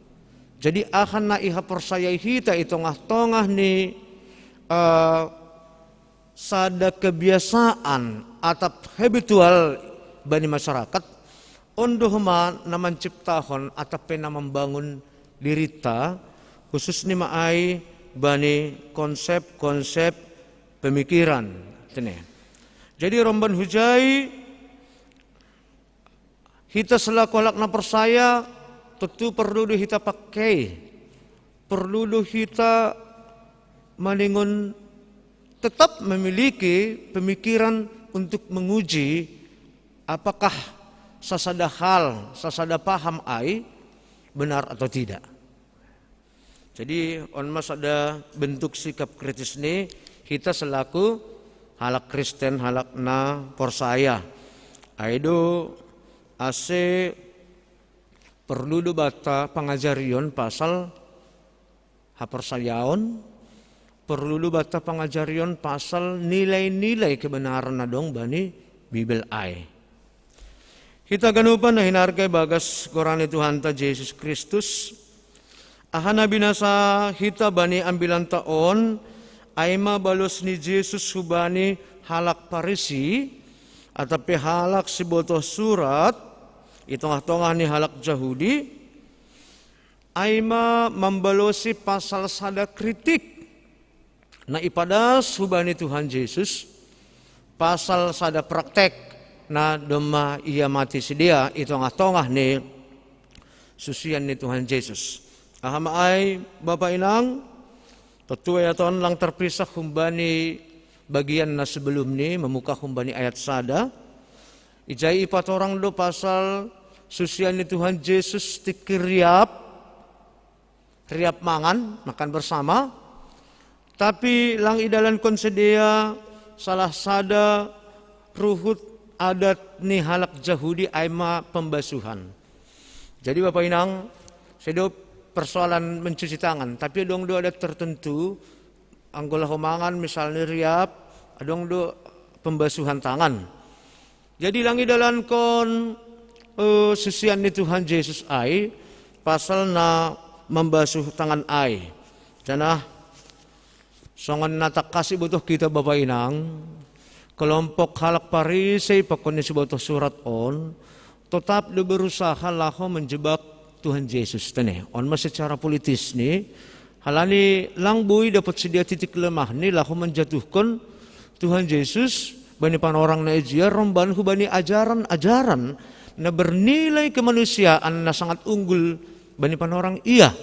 Jadi aha na ihaporsayai hita i tongah-tongah ni, eh, sada kebiasaan atap habitual bani masyarakat, on do homa na manciptahon atap pe na mambangun dirinta, khususni ma ai bani konsep-konsep pemikiran. Jadi romban hujai, hita selaku halak na porsaya, tontu porlu do hita pangkei, porlu do hita maningon tetap memiliki pemikiran untuk menguji apakah sasada hal, sasada paham ai benar atau tidak. Jadi, on ma sada bentuk sikap kritis ni, kita selaku halak Kristen, halak na porsaya. Ai do ase perlu do bata pangajarion pasal haporsayaon, perlu do bata pangajarion pasal nilai-nilai kebenaran na dong bani Bibel ai. Hita ganupan na hinarga i bagas goran ni Tuhanta Jesus Kristus, aha na binasa hita bani ambilanta on, ai ma balos ni Jesus hubani halak Parisi, atap pe halak sibotoh surat, i tongah-tongah ni halak Jahudi, ai ma mambalosi pasal sada kritik na ipadas hubani Tuhan Jesus, pasal sada praktek na domma ia mati sidea i tongah-tongah ni susian ni Tuhan Jesus. Aha ma ai, bapa inang, tontu ia ton lang terpisah humbani bagian na sebelum ni, membuka humbani ayat sada. Ijai ipatorang do pasal susian ni Tuhan Jesus tingki riap, riap mangan, makan bersama. Tapi lang idalankon sidea salah sada ruhut adat ni halak Jahudi, ai ma pembasuhan. Jadi, bapa inang, sedo persoalan mencuci tangan, tapi adong do adat tertentu, anggo laho mangan misalnya riap, adong do pembasuhan tangan. Jadi, lang idalankon, eh, susian ni Tuhan Jesus ai pasal na mambasuh tangan ai. Janah songon na tangkas ibotoh hita, bapa inang, kelompok halak Parisi pakon ni sibotoh surat on, totap do berusaha laho menjebak Tuhan Jesus tene. On ma secara politis ni, halani lang boi dapot sidea titik lemah ni laho menjatuhkon Tuhan Jesus bani panorang na ijia romban hubani ajaran-ajaran na bernilai kemanusiaan na sangat unggul bani panorang ia.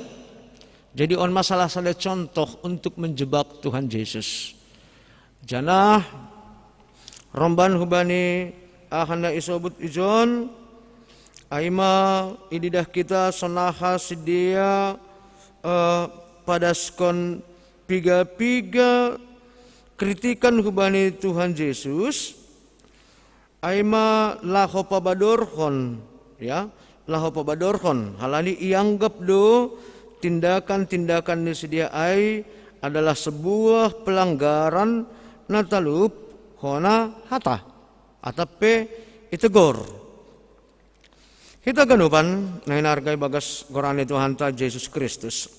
Jadi, on ma salah sada contoh untuk menjebak Tuhan Jesus. Janah romban hubani aha na isobut ijon, ai ma ididah hita sonaha sidea, eh, padaskon piga-piga kritikan hubani Tuhan Jesus, ai ma laho pabadorhon, ya, laho pabadorhon, halani ianggap do tindakan-tindakan ni sidea ai adalah sebuah pelanggaran na talup hona hata, atap pe itegor. Hita ganupan na hinarga i bagas goran ni Tuhanta Jesus Kristus.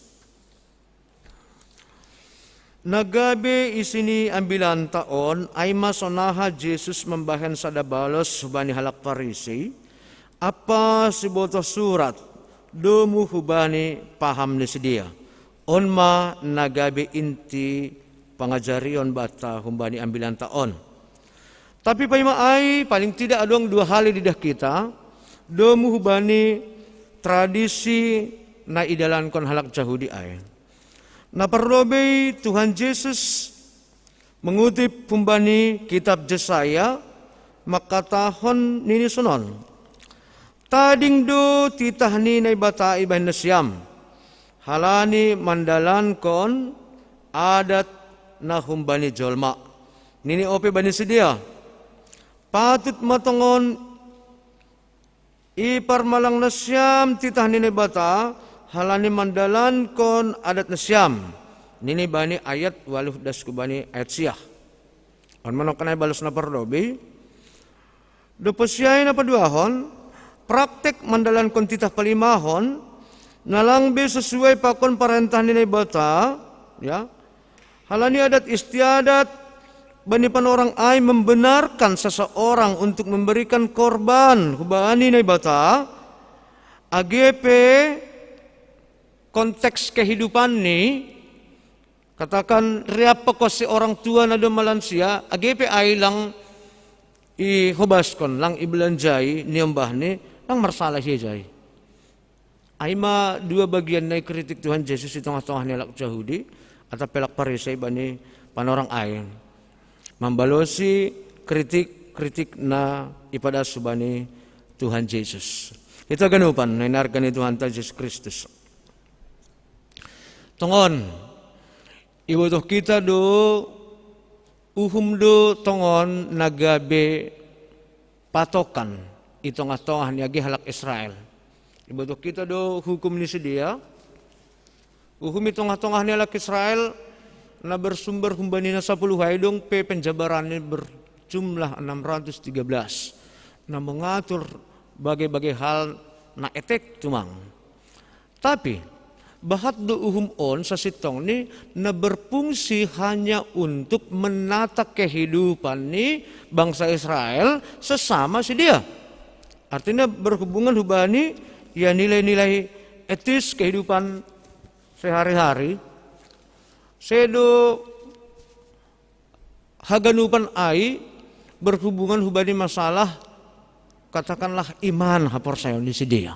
Na gabe isi ni ambilanta on, ai ma sonaha Jesus mambahen sada balos hubani halak Parisi, ampa sibotoh surat, domu hubani paham ni sidea. On ma na gabe inti pangajarion banta humbani ambilanta on. Tapi paima ai, paling tidak adong dua hal ididah hita, domu hubani tradisi na idalankon halak Jahudi ai. Na parlobei, Tuhan Jesus mengutip humbani kitab Jesaya, mangkatahon nini sonon: Tading do titah ni Naibata ibahen nasiam, halani mandalankon adat na humbani jolma. Nini ope bani sidea: Patut ma tongon iparmalang nasiam titah ni Naibata, halani mandalankon adat nasiam. Nini bani ayat ualuh das hubani ayat sia. On ma nangkin ai balos na parlobei. Dob sia i na paduahon, praktek mandalankon titah palimahon, na lang be sesuai pakon parentah ni Naibata, ya. Halani adat istiadat bani panorang ai membenarkan seseorang untuk memberikan korban hubani Naibata, age pe konteks kehidupan ni, katakan, riap pakon si orang tua na domma lansia, age pe ai lang ihobaskon, lang ibelanjai, niombahni, lang marsalah ia ijai. Ai ma dua bagian na ikritik Tuhan Jesus i tongah-tongah ni halak Jahudi atap pe halak Parisi bani panorang ai. Mambalosi kritik-kritik na ipadas hubani Tuhan Jesus. Ita ganupan na inarga ni Tuhanta Jesus Kristus. Tongon, ibotoh kita do uhum do tongon na gabe patokan i tongah-tongah ni agi halak Israel. Ibotoh kita do hukum ni sidea, uhum i tongah-tongah ni halak Israel, na bersumber humbani na sapuluh ai dong pe penjabaran ni berjumlah enam ratus tiga belas, na mengatur bagai-bagai hal na etek tumang. Tapi bahat do uhum on sasintongni na berfungsi hanya untuk menata kehidupan ni bangsa Israel sesama sidea. Artinya berhubungan hubani, ya, nilai-nilai etis kehidupan sehari-hari. Sedo haganupan ai berhubungan hubani masalah, katakanlah, iman haporsayaon ni sidea.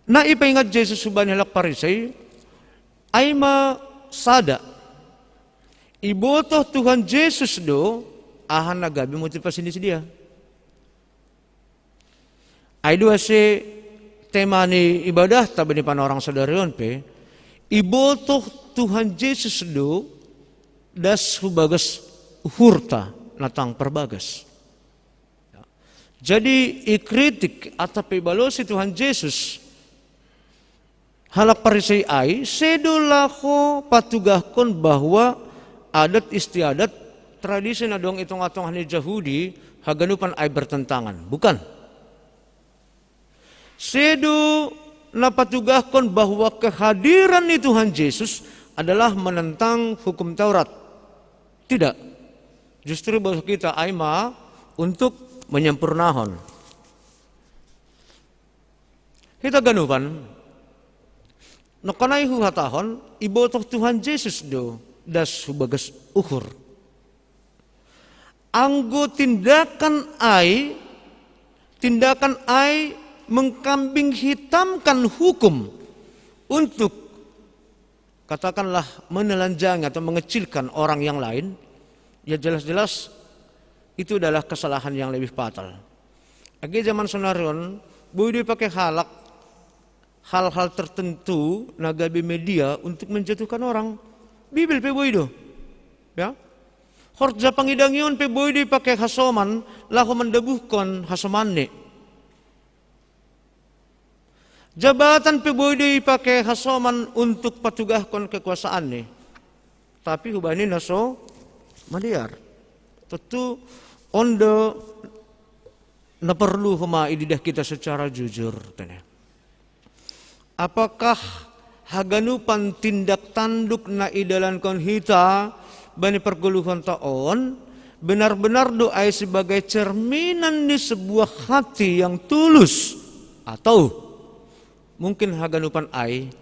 Na ipaingat Jesus hubani halak Parisei ai ma sada. Ibotoh Tuhan Jesus do aha na gabe motivasi ni sidea. Ai do ase tema ni ibadahta bani panorang sadari on pe, ibotoh Tuhan Jesus do das hubagas uhurta na tang parbagas. Jadi ikritik atap pe ibalosi Tuhan Jesus halak Parisei ai, sedo laho patugahkon bahwa adat istiadat, tradisi na dong i tongah-tongah ni Jahudi, haganupan ai bertentangan. Bukan. Sedo na patugahkon bahwa kehadiran ni Tuhan Jesus adalah menentang hukum Taurat. Tidak. Justru bahwa kita ai ma untuk menyempurnahon. Hita ganupan, nokkonai huhatahon, ibotoh Tuhan Jesus do das hubagas uhur. Anggo tindakan ai, tindakan ai mengkambing hitamkan hukum untuk, katakanlah, menelanjangi atau mengecilkan orang yang lain, ya jelas-jelas itu adalah kesalahan yang lebih fatal. Age zaman sonari on, boi do ipake halak hal-hal tertentu na gabe media untuk menjatuhkan orang. Bibel pe boi do. Ya. Horja pangidangion pe boi do ipake hasoman laho mandabuhkon hasomanni. Jabatan pe boi do ipake hasoman untuk patugahkon kekuasaanni. Tapi hubani na so maliar. Tontu on do na perlu homa ididah kita secara jujur, tene. Apakah haganupan tindak tanduk na idalankon hita bani pargoluhonta on benar-benar do ai sebagai cerminan ni sebuah hati yang tulus, atau mungkin haganupan ai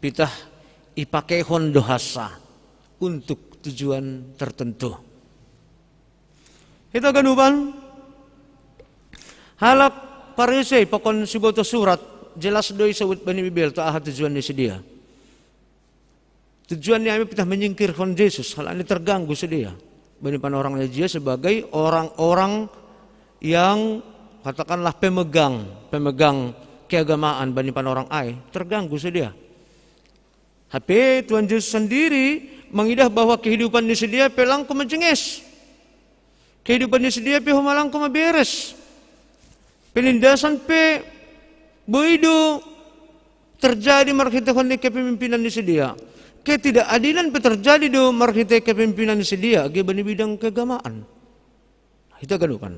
pitah ipakehon do hasa untuk tujuan tertentu? Hita ganupan, halak Parisei pakon sibotoh surat, jelas do i saut bani Bibelta aha tujuan ni sidea. Tujuan ni ai ma pitah menyingkirhon Jesus, halani terganggu sidea bani panorang ni jia sebagai orang-orang yang, katakanlah, pemegang, pemegang keagamaan bani panorang ai, terganggu sidea. Hape Tuhan Jesus sandiri mangidah bahwa kehidupan ni sidea pe langko majenges. Kehidupan ni sidea pe homa langko maberes. Penindasan pe boi do terjadi marhitehon ni kepemimpinan ni sidea. Ketidakadilan pe terjadi do marhite kepemimpinan ni sidea age bani bidang keagamaan. Hita ganupan.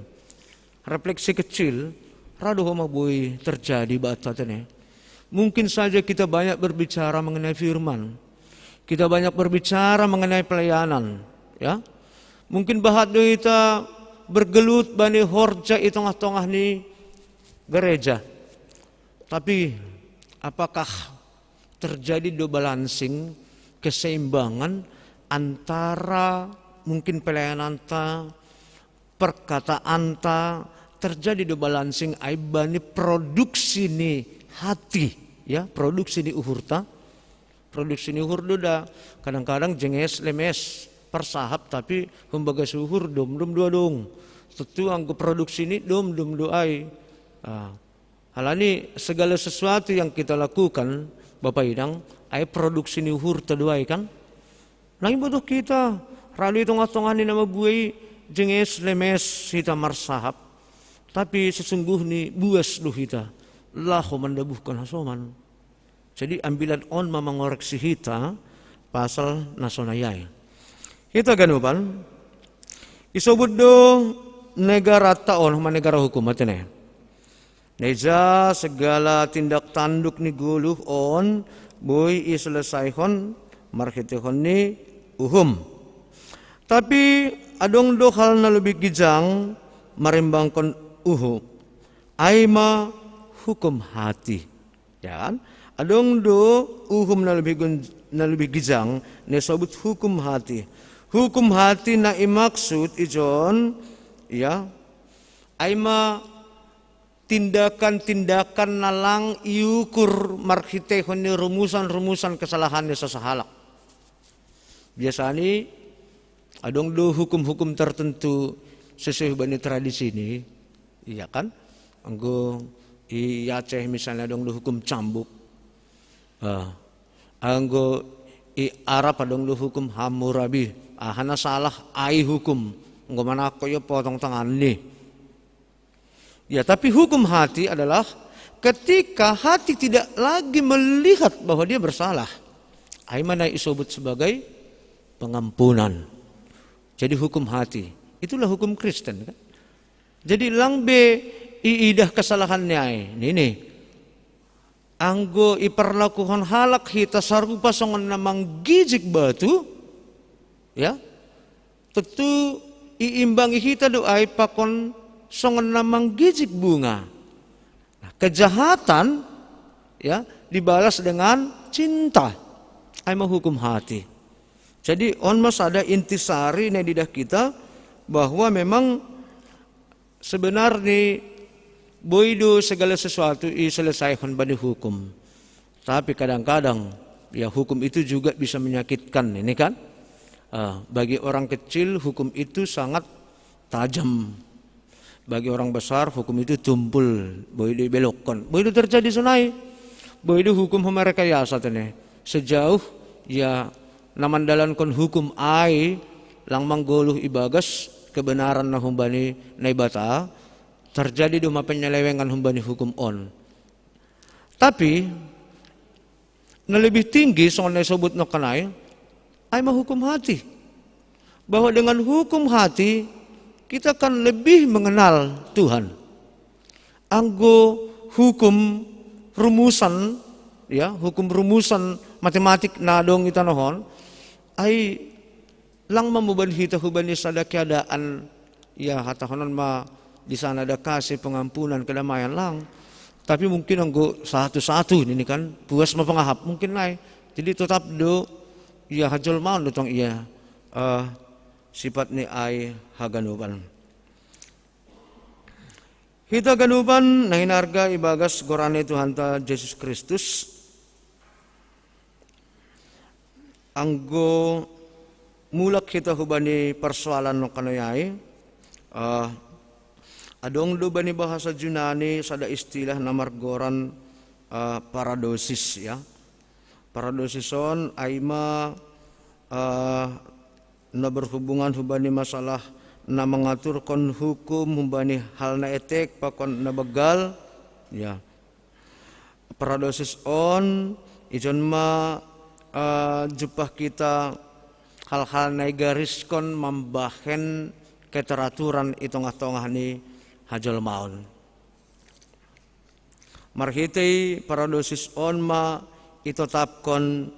Refleksi kecil, ra do homa boi terjadi banta, tene. Mungkin saja kita banyak berbicara mengenai firman. Kita banyak berbicara mengenai pelayanan, ya. Mungkin bahat do hita bergelut bani horja i tongah-tongah ni gereja. Tapi apakah terjadi do balancing, keseimbangan antara mungkin pelayananta, perkataanta, terjadi do balancing ai bani produksi ni hati, ya, produksi ni uhurta, Produksi ni uhur do da, kadang-kadang jenges lemes, parsahap, tapi humbagas uhur dom-dom do adong. Tetu anggo produksi ni dom-dom do ai. Ah. Alani segala sesuatu yang kita lakukan, Bapak Inang, ai produksi ni uhurta do ai kan? Nang ibotoh hita, radu i tongah-tongah ni na mabuei, jenges lemes hita marsahap. Tapi sesungguhni buas do hita, laho mandabuhkon hasoman. Jadi ambilan on ma mangoreksi hita pasal na sonai ai. Hita ganupan, isobut do negarata on ma negara hukum, atene. Neja segala tindak tanduk ni goluh on boi iselesaihon marhiteihon ni uhum. Tapi adong do hal na lebih gijang marimbangkon uhum, ai ma hukum hati. Ya kan? Adong do uhum na lebih gun-, na lebih gijang, na isobut hukum hati. Hukum hati na imaksud ijon, ya, ai ma tindakan-tindakan na lang iukur marhiteihon ni rumusan-rumusan kesalahan ni sasahalak. Biasani adong do hukum-hukum tertentu sesuai bani tradisi ni, iya kan? Anggo i Aceh misalnya adong do hukum cambuk. Ah, anggo i Arab adong do hukum Hammurabi. Aha na salah, ai hukum. Anggo manangko ia potong tangan ni. Ya, tapi hukum hati adalah ketika hati tidak lagi melihat bahwa dia bersalah. Ai ma na isobut sebagai pengampunan. Jadi hukum hati, itulah hukum Kristen kan. Jadi lang be iidah kesalahan ni ai, nini. Anggo iparlakuhon halak hita sarupa songon na manggijik batu, ya, tentu iimbangi hita do ai pakon songon na manggijik bunga. Nah, kejahatan, ya, dibalas dengan cinta. Ai ma hukum hati. Jadi on ma sada intisari na diidah hita bahwa memang sebenarni boi do segala sesuatu iselesaihon bani hukum. Tapi kadang-kadang, ya, hukum itu juga bisa menyakitkan, ini kan? Ah, bagi orang kecil hukum itu sangat tajam. Bagi orang besar hukum itu tumpul, boi do ibelokkon. Boi do terjadi sonai. Boi do hukum humarekayasa tene. Sejauh, ya, na mandalankon hukum ai lang manggoluh ibagas kebenaran na humbani Naibata, terjadi do ma penyelewengan humbani hukum on. Tapi na lebih tinggi songon na isobut nongkan ai, ai ma hukum hati. Bahwa dengan hukum hati kita kan lebih mengenal Tuhan. Anggo hukum rumusan, ya, hukum rumusan matematik na adong i tanoh on, ai lang ma muban hita hubani sada keadaan, ya, hatahonon ma di sana ada kasih, pengampunan, kedamaian, lang. Tapi mungkin anggo satu-satu ini kan, puas ma pangahap, mungkin nai. Jadi tetap do, ya, hajolmaon do tong ia, eh, sifat ni ai haganupan. Hita ganupan na hinarga ibagas goran ni Tuhanta Jesus Kristus, anggo mulak hita hubani persoalan nongkan ai, eh, adong do bani bahasa Junani sada istilah na margoran, eh, paradosis, ya. Paradosis on ai ma, eh, na berhubungan hubani masalah na mangaturkon hukum hubani hal na etek pakon na begal, ya. Paradosis on ijon ma, eh, jumpah hita hal-hal na igariskon mambahen keteraturan i tongah-tongah ni hajolmaon. Marhitei paradosis on ma itotapkon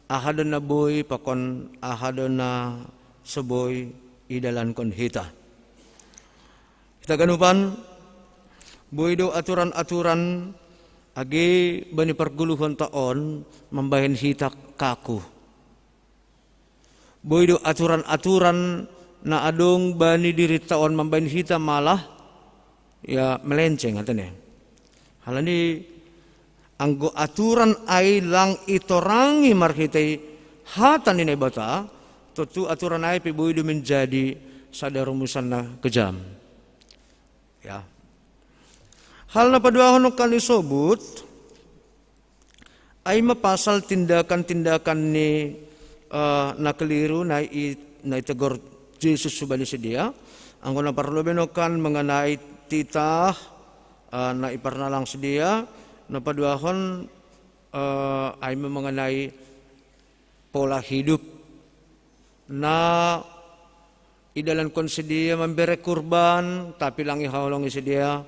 aha do na boi pakon aha do na so boi idalankon hita. Hita ganupan, boi do aturan-aturan age bani pargoluhonta on mambahen hita kaku. Boi do aturan-aturan na adong bani dirinta on mambahen hita malah, ya, melenceng, atene. Halani Anggo aturan ai lang itorangi marhitei hata ni Naibata, tontu aturan ai pe boi do menjadi sada rumusan na kejam. Ya. Hal na paduahon kan isobut, ai ma pasal tindakan-tindakan ni, eh, na keliru na i, na itegor Jesus hubani sidea. Anggo na parlobei kan mengenai titah, eh, na iparnalang sidea, na paduahon, eh, ai ma mengenai pola hidup na idalankon sidea mambere kurban, tapi lang ihaholongi sidea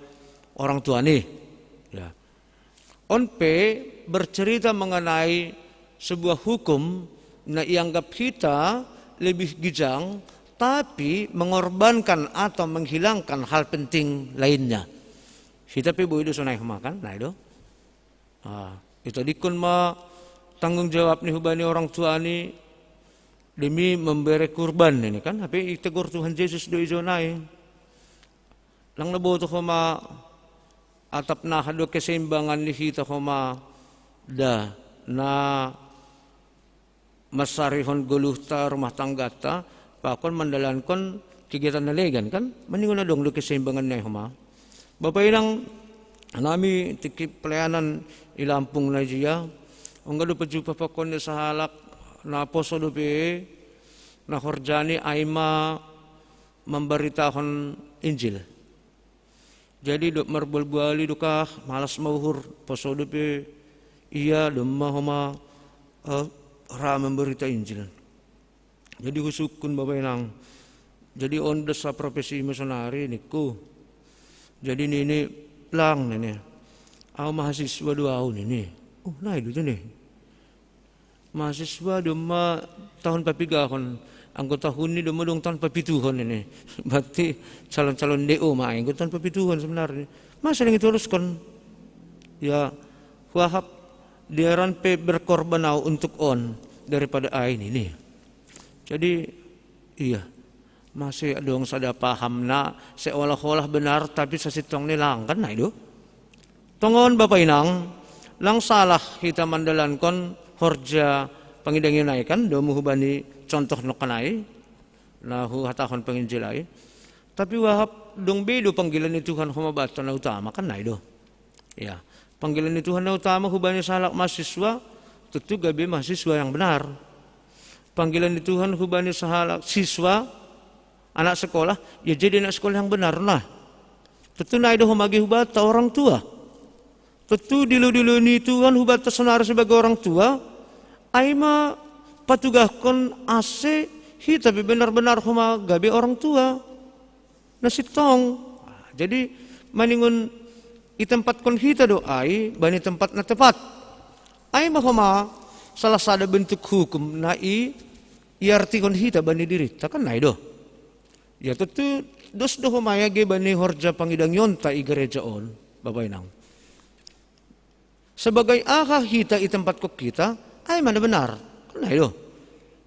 orang tuani. Ya. On pe bercerita mengenai sebuah hukum na ianggap hita lebih gijang, tapi mengorbankan atau menghilangkan hal penting lainnya. Hita pe boi do sonai homa kan, nai do. Ah, itadingkon ma tanggung jawab ni hubani orang tuani demi membere kurban ini kan, hape itegor Tuhan Jesus do ijonai. Lang na boto homa atap na aha do keseimbangan ni hita homa da na mansarihon goluhta, rumah tanggata, pakon mandalankon kegiatan na legan kan, maningon adong do keseimbangan ni ai homa. Bapa inang nami tingki pelayanan i Lampung na jia, ongga do pajumpah pakon ni sahalak na poso dope, na horjani ai ma mambaritahon Injil. Jadi do marbual-buali do kah, malas ma uhur, poso dope ia, domma homa, eh, ra mambarita Injil. Jadi husungkun bapa inang. Jadi on do sa profesi misionari ningku. Jadi nini, lang nini. Au mahasiswa do au nini. Oh, nai do tu ni. Mahasiswa domma tahun papigahon, anggo tahun ni domma dong tahun papituhon ini. Berarti calon-calon D O ma anggo tahun papituhon sebenarnya. Masa yang itu teruskan? Ya, huahap diaran pe berkorban au untuk on daripada ai ini. Jadi, iya, masih adong sada paham na seolah-olah benar tapi sasintong ni lang kan, nai do. Tongon bapa inang, lang salah hita mandalankon horja pangidangion ai kan, domu hubani contoh nongkan ai, na huhatahon penginjil ai. Tapi wahap dong be do panggilan ni Tuhan homa batta na utama kan, nai do. Ya, panggilan ni Tuhan na utama hubani sahalak mahasiswa, tontu gabe mahasiswa yang benar. Panggilan ni Tuhan hubani sahalak siswa, anak sekolah, ya jadi anak sekolah yang benar lah. Tontu nai do homa ge hubata orang tua. Tontu dilo-dilo ni Tuhan hubata sonari sebagai orang tua, ai ma patugahkon ase hita be benar-benar homa gabe orang tua na sintong. Jadi maningon itempatkon hita do ai bani tempat na tepat. Ai ma homa salah sada bentuk hukum na i, iartihon hita bani dirinta kan, nai do. Ya tontu dos do homa ia ge bani horja pangidangionta i gereja on, bapa inang. Sebagai aha hita itempatkon hita, ai ma na benar kan, nai do.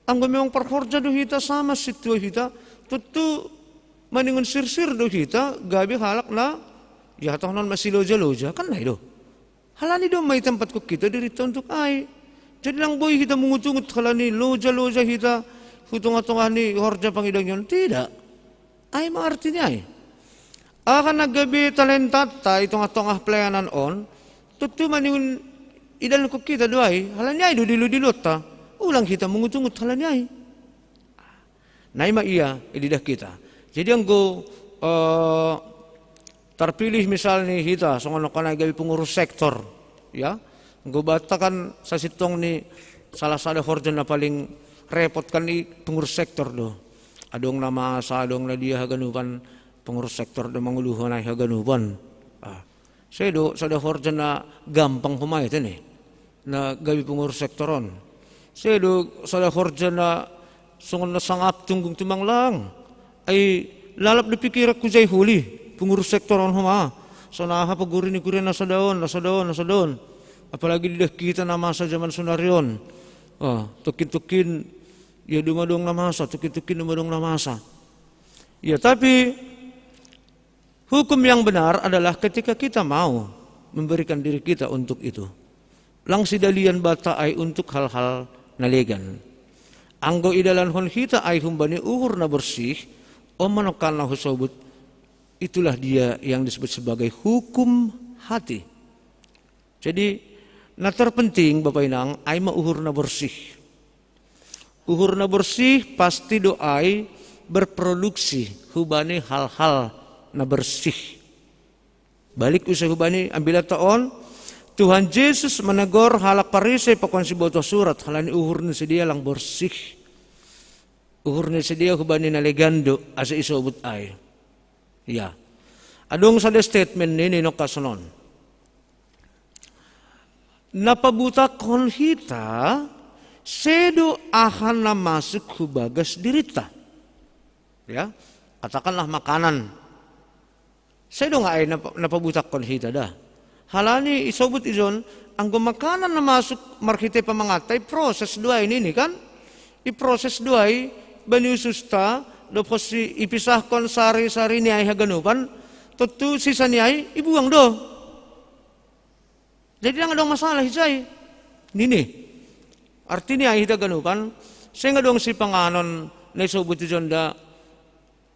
Anggo memang parhorja do hita sama sintua hita, tontu maningon sirsir do hita gabe halak na, ya hatahonon ma siloja-loja kan, nai do. Halani domma itempatkon hita dirinta untuk ai. Jadi lang boi hita mungut-ungut halani loja-loja hita hu tongah-tongah ni horja pangidangion, tidak. Ai ma artini ai. Aha na gabe talentanta i tongah-tongah pelayanan on, tontu maningon idalankon hita do ai, halani ai do dilo-dilonta. Ulang hita mungut-ungut halani ai. Nai ma ia ididah hita. Jadi anggo, eh, tarpilih misalni hita songon nongkan ai gabe pengurus sektor, ya. Anggo batta kan sasintong ni salah sada horja na paling repot kan i pengurus sektor do. Adong na masa, adong na dia, haganupan pengurus sektor do manguluhon ai haganupan. Ah. Sedo sada horja na gampang homa i tene na gabe pengurus sektor on. Sedo sada horja na songon na sangap tunggung tumang lang. Ai lalap do pikiranku jai holi pengurus sektor on homa. Songon aha paguri ni kuria na sada on, na sada on, na sada on. Apalagi didah hita na masa zaman sonari on. Ah, tongkin-tongkin ia doma dong na masa, tongkin-tongkin doma dong na masa. Ya, tapi hukum yang benar adalah ketika kita mau memberikan diri kita untuk itu. Lang sidalian bata ai untuk hal-hal na legan. Anggo idalankon hita ai humbani uhur na borsih, on ma nongkanna husobut, itulah dia yang disebut sebagai hukum hati. Jadi, na terpenting, Bapa Inang, ai ma uhur na borsih. Uhur na borsih pasti do ai berproduksi hubani hal-hal na bersih. Balik use hubani ambilanta on, Tuhan Jesus manegor halak Parisei pakon sibotoh surat, halani uhur ni sidea lang borsih. Uhur ni sidea hubani na legan do asa isobut ai. Ya. Adong sada statement nini nongkan sonon. Na pabutakkon hita, sedo aha na masuk hu bagas dirinta. Ya, katakanlah makanan. Sedo nga ai na, na pabutakkon hita da. Halani isobut ijon, anggo makanan na masuk marhite pamanganta, iproses do ai nini kan? Iproses do ai bani ususta, dob hos i, ipisahkon sari-sari ni ai haganupan, tontu sisa ni ai ibuang do. Jadi lang adong masalah ijai. Nini. Arti ni ai hita ganupan, seng adong sipanganon na isobut ijon da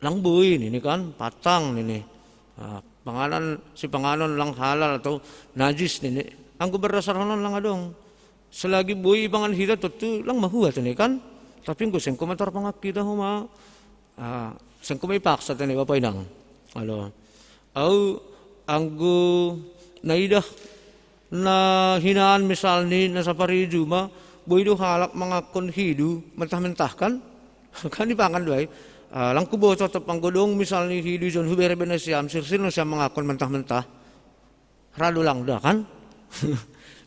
lang boi nini kan, patang nini. Ah, panganon, sipanganon lang halal atau najis nini. Anggo berdasarhon on lang adong. Selagi boi ipangan hita tontu lang mahuat nini kan. Tapi anggo seng homa tarpangan hita homa. Ah, seng homa ipaksa tene Bapa Inang. Alo. Au anggo naidah na hinan misalni na sapari juma, boi do halak mangakkon hidu mentah-mentah kan? Kan ipangan do ai. Ah, lang huboto totop anggo adong misalni hidu ijon hubere be nasiam, sirsir nasiam mangakkon mentah-mentah. Ra do lang da kan?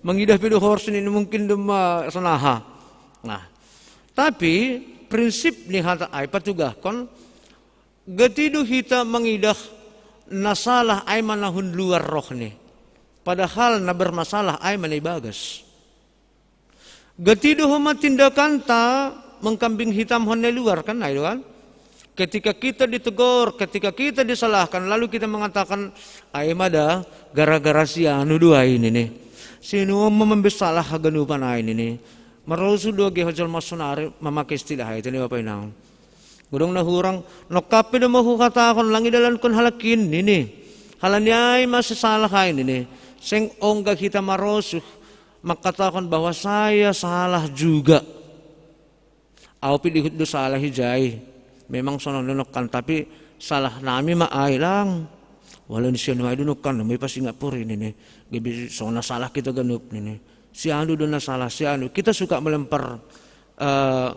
Mangidah pe do horsni mungkin do ma sonaha. Nah, tapi prinsip ni hata ai patugahkon, gati do hita mangidah na salah ai ma na hun luar rohni. Padahal na bermasalah ai ma na ibagas. Gati do homa tindakanta mengkambing hitamhon na i luar kan, na i do kan? Ketika kita ditegur, ketika kita disalahkan, lalu kita mengatakan, ai ma da gara-gara si anu do ai nini. Si anu on ma mambahen salah haganupan ai nini. Marosuh do age ho jolma sonari mamake istilah ai tene Bapa Inang. Godang na hurang, nongkap pe do ma huhatahon lang idalankon halak in nini. Halani ai ma si salah ai nini. Seng ongga hita marosuh mangkatahon bahwa saya salah juga. Au pe dihut do salah ijai. Memang sonon do nongkan, tapi salah nami ma ai lang. Wala ni si anu ai do nongkan, nami pasingat puri nini. Gabe songon na salah hita ganup nini. Si anu do na salah, si anu. Kita suka melempar, eh,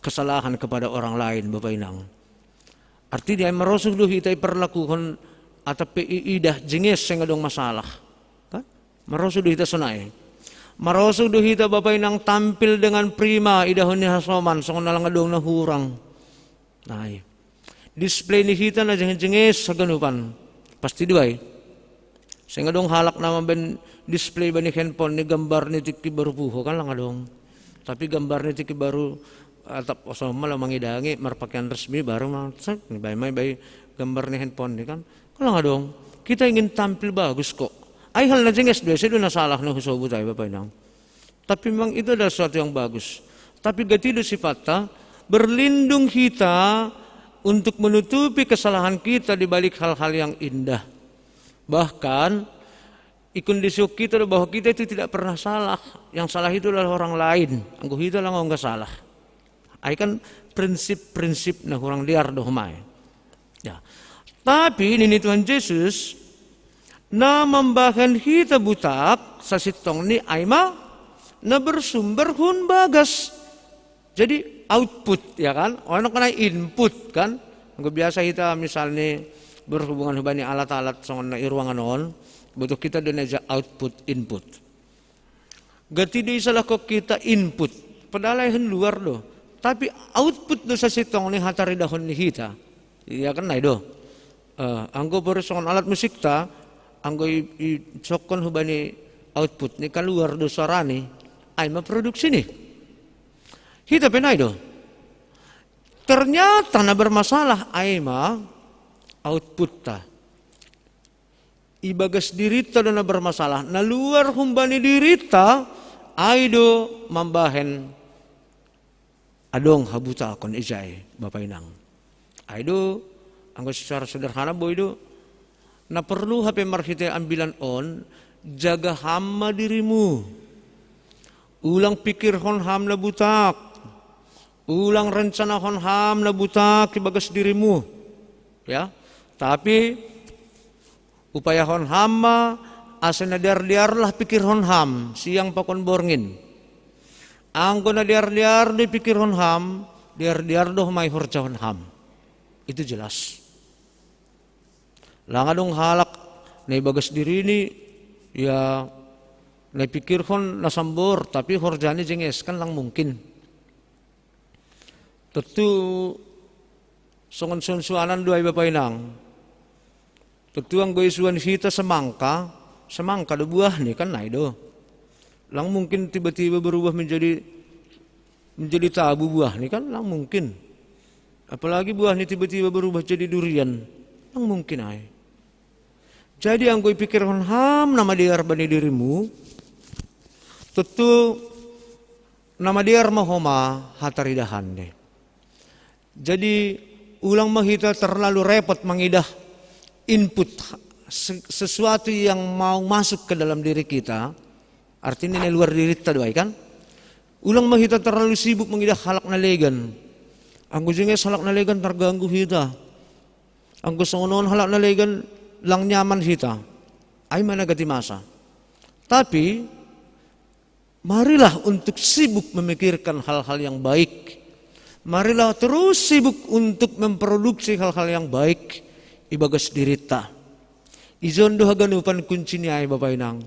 kesalahan kepada orang lain, Bapa Inang. Arti ni ai marosuh do hita iparlakuhon atap pe iidah jenges seng adong masalah. Kan? Marosuh do hita sonai. Marosuh do hita Bapa Inang tampil dengan prima idahon ni hasoman songon na lang adong na hurang. Nah, i. Display ni hita na jenges-jenges haganupan. Pasti do ai. Seng adong halak na mambahen display bani handphone ni gambar ni tingki baru puho kan lang adong. Tapi gambar ni tingki baru atap osoma lang mangidangi marpakean resmi baru ma sek ni bai ma ibai gambar ni handphone ni kan. Kan lang adong. Kita ingin tampil bagus kok. Ai hal na jenges do ai, sedo na salah na husobut ai Bapa Inang. Tapi memang itu adalah sesuatu yang bagus. Tapi gati do sifatta berlindung hita untuk menutupi kesalahan kita di balik hal-hal yang indah. Bahkan ikon di siuk kita do bahwa kita itu tidak pernah salah. Yang salah itu adalah orang lain. Anggo hita lang ongga salah. Ai kan prinsip-prinsip na hurang liar do homa i. Ya. Tapi nini Tuhan Jesus, na mambahen hita butak sasintongni ai ma na bersumber hun bagas. Jadi output ya kan, ono kena input kan. Anggo biasa hita misalni berhubungan hubani alat-alat songon na i ruangan on, butuh hita do na ija output input. Gati do isalahkon hita input, padahal ai hun luar do. Tapi output do sasintongni hataridahon ni hita. Iya kan na i do. Eh, anggo boru songon alat musikta, anggo i, isokkon hubani output ni kaluar do suarani, ai ma produksi ni. Hita pe na i do. Ternyata na bermasalah ai ma outputta. ibagas dirinta do na bermasalah, na luar humbani dirinta, ai do mambahen adong habutakon ijai, Bapa Inang. Ai do, anggo secara sederhana boi do, na perlu hape marhite ambilan on, jaga ham ma dirimu. Ulang pikirhon ham na butak. Ulang rencanahon ham na butak ibagas dirimu. Ya, tapi upayahon ham ma, asa na dear-dearlah pikirhon ham, siang pakon borngin. Anggo na dear-dear do ipikirhon ham, dear-dear do homa ihorjahon ham. Itu jelas. Lang adong halak na ibagas dirini, ya, na ipikirhon na sambor, tapi horjani jenges, kan lang mungkin. Tontu songon suan-suanan do ai, Bapa Inang. Tontu anggo isuan hita semangka, semangka do buahni, kan ai do. Lang mungkin tiba-tiba berubah menjadi, menjadi tabu buahni, kan lang mungkin. Apalagi buahni tiba-tiba berubah jadi durian, lang mungkin ai. Jadi anggo ipikirhon ham na madear bani dirimu, tontu na madear ma homa hataridahanni. Jadi, ulang ma hita terlalu repot mangidah input, se-, sesuatu yang mau masuk ke dalam diri kita, artinya na luar dirinta do ai, kan? Ulang ma hita terlalu sibuk mangidah halak na legan. Anggo jenges halak na legan, terganggu hita. Anggo songon on halak na legan, lang nyaman hita. Ai ma na ganti masa. Tapi, marilah untuk sibuk memikirkan hal-hal yang baik. Marilah terus sibuk untuk memproduksi hal-hal yang baik ibagas dirinta. Ijon do haganupan kuncini ai, Bapa Inang.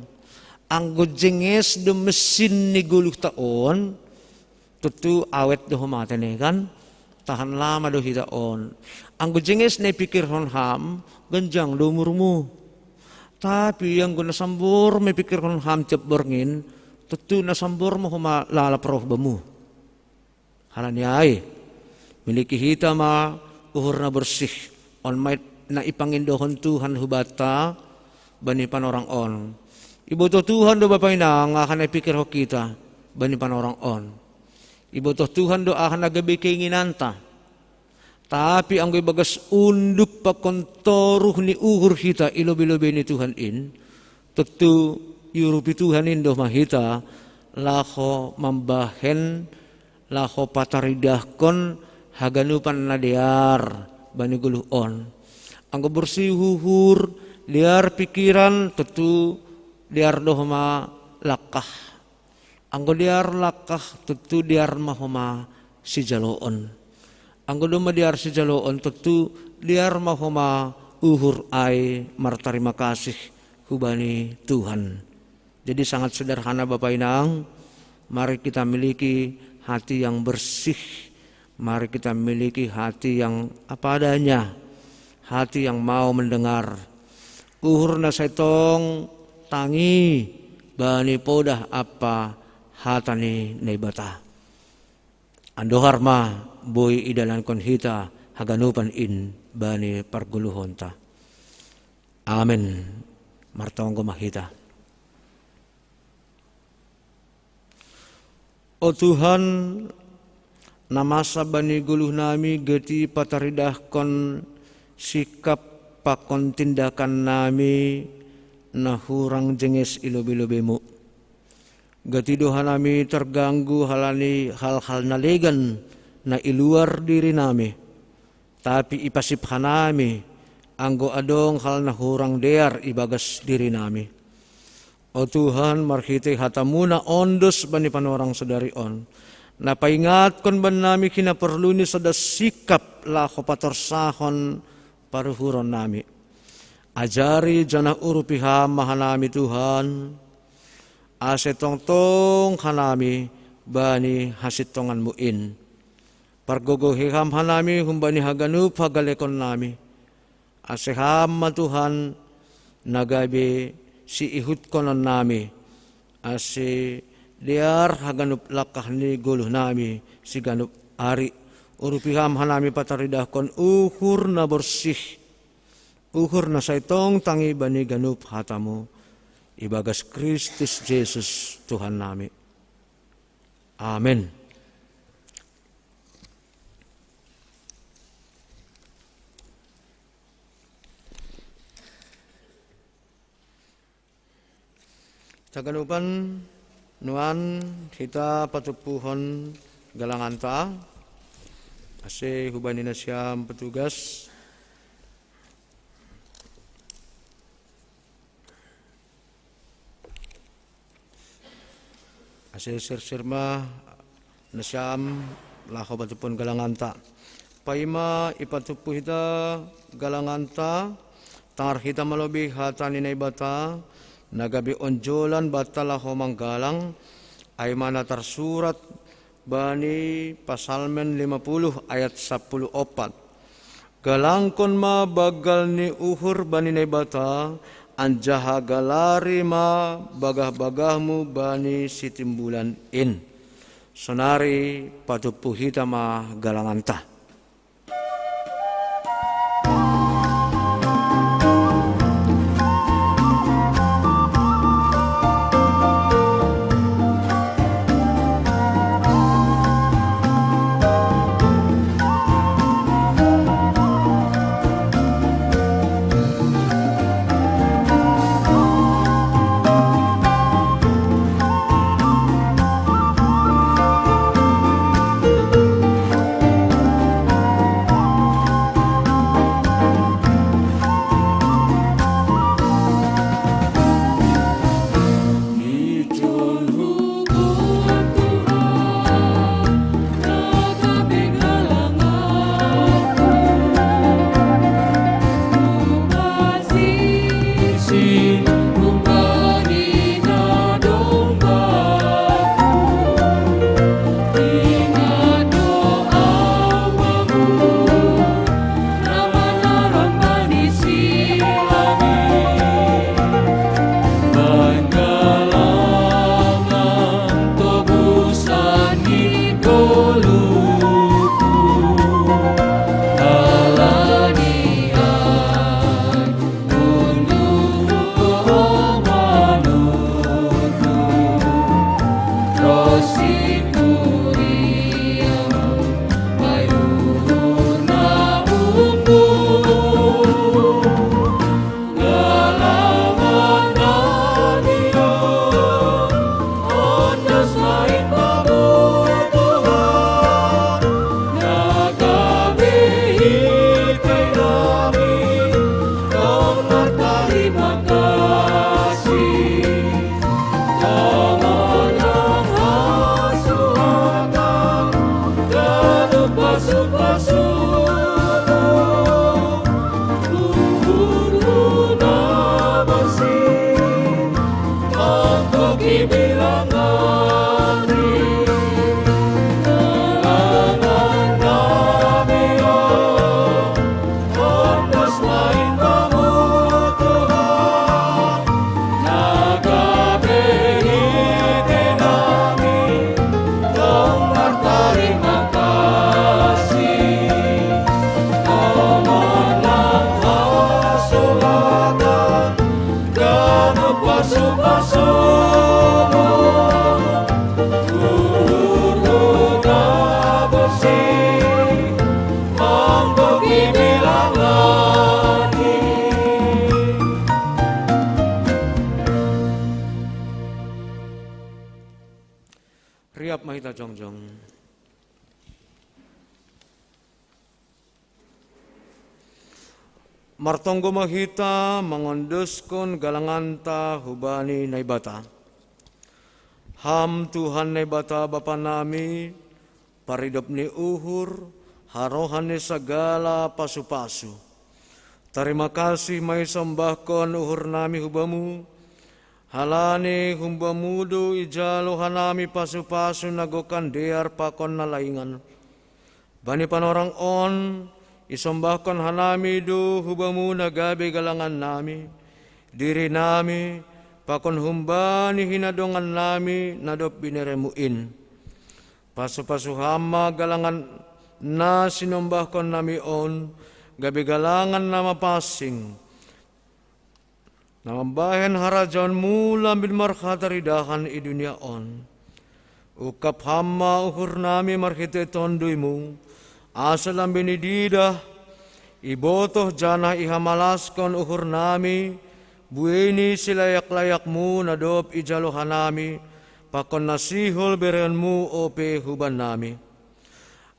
Anggo jenges do mesin ni goluhta on, tontu awet do homa tene, kan? Tahan lama do hita on. Anggo jenges na ipikirhon ham, ganjang do umurmu. Tapi anggo na sambor ma ipikirhon ham tiap borngin, tontu na sambor ma homa lalap roh bamu. Halani ai, miliki hita ma uhur na borsih, on ma na ipangindohon Tuhan hubanta bani panorang on. Ibotoh Tuhan do, Bapa Inang, aha na ipikirhon hita bani panorang on. Ibotoh Tuhan do aha na gabe keinginanta. Tapi anggo ibagas unduk pakon toruh ni uhur hita i lobei-lobei ni Tuhan in, tontu iurupi Tuhan in do ma hita laho mambahen, laho pataridahkon haganupan na dear bani goluh on. Anggo borsih uhur, dear pikiran, tontu dear do homa langkah. Anggo dear langkah, tontu dear ma homa sijaloon. Anggo domma dear sijaloon, tontu dear ma homa uhur ai martarima kasih hubani Tuhan. Jadi sangat sederhana, Bapa Inang, mari kita miliki hati yang bersih, mari kita miliki hati yang apa adanya, hati yang mau mendengar. Uhur na sai tong tangi bani podah ampa hata ni Naibata. Andohar ma boi idalankon hita haganupan in bani pargoluhonta. Amen. Martonggo ma hita. O Tuhan, na masa bani goluh nami, gati pataridahkon sikap pakon tindakan nami na hurang jenges i lobei-lobeimu. Gati do hanami terganggu halani hal-hal na legan na i luar diri nami. Tapi ipasip hanami, anggo adong hal na hurang dear ibagas diri nami. O Tuhan, marhitei hatamu na ondos bani panorang sadari on, na paingatkon bannami hinaporlu ni sada sikap laho patorsahon paruhuron nami. Ajari janah urupi Ham ma hanami, Tuhan, ase tongtong hanami bani hasintonganmu in. Pargogohi Ham hanami humbani haganup hagalekon nami. Ase Ham ma, Tuhan, na gabe siihutkonon nami, ase dear haganup langkah ni goluh nami siganup ari. Urupi Ham hanami pataridahkon uhur na borsih. uhur na sai tongtangi bani ganup hatamu, ibagas Kristus Jesus Tuhannami. Amen. Taganupan nuan hita patumpuhon galanganta, ase hubani nasiam petugas, ase sirsir ma nasiam laho patumpuhon galanganta. Paima ipatumpu hita galanganta, tangar hita ma lobei hata ni Naibata, na gabe onjolan banta laho manggalang, ai ma na tarsurat bani Pasalmen lima puluh ayat sapuluh ompat. Galangkon ma banggal ni uhur bani Naibata, anjaha galari ma bagah-bagahmu bani sitimbulan in. Sonari patumpu hita ma galanganta. Riap ma hita jongjong. Martonggo ma hita mangondoskon galanganta hubani Naibata. Ham Tuhan Naibata Bapa nami, paridop ni uhur, harohan ni sagala pasu-pasu. Tarima kasih ma isombahkon uhur nami hu Bamu, halani hu Bamu do ijalo hanami pasu-pasu na gokan dear pakon na laingan. Bani panorang on, isombahkon hanami do hu Bamu na gabe galangan nami, diri nami, pakon humbani hinadongan nami na dob binereMu in. Pasu-pasu Ham ma galangan na sinombahkon nami on, gabe galangan na mapansing, na mambahen harajaonmu lambin marhata ridahan i dunia on. Ungkap ham ma uhurnami marhitei tonduymu, asa lambin ididah, ibotoh janah ihamalaskon uhurnami buei ni silayak-layakmu na dob ijalo hanami pakon na sihol bereonmu ope hubannami.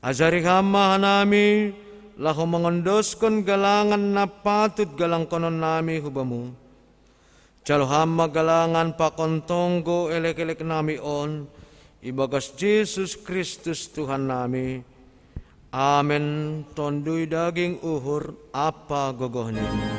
Ajari ham ma hanami laho mangondoskon galangan na patut galangkononnami hu bamu. Jalo ham ma galangan pakon tonggo elek-eleknami on, ibagas Jesus Kristus Tuhannami. Amen. Tonduy daging uhur ampa gogoh ni uhur.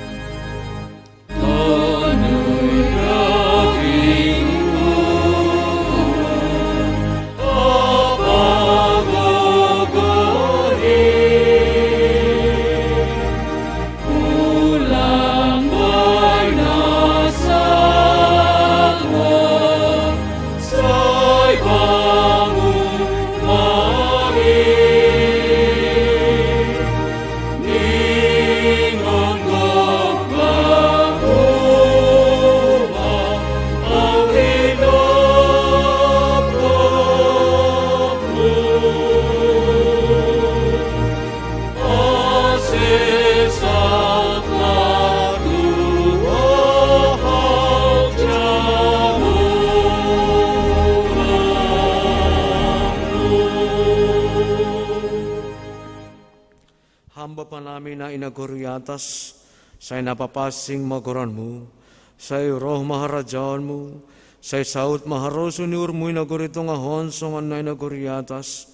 Ham Bapa nami na i nagori atas, sai na papansing ma goranmu, sai roh ma harajaonmu, sai saut ma harosuh ni uhurmu i nagori tongah on songon na i nagori atas.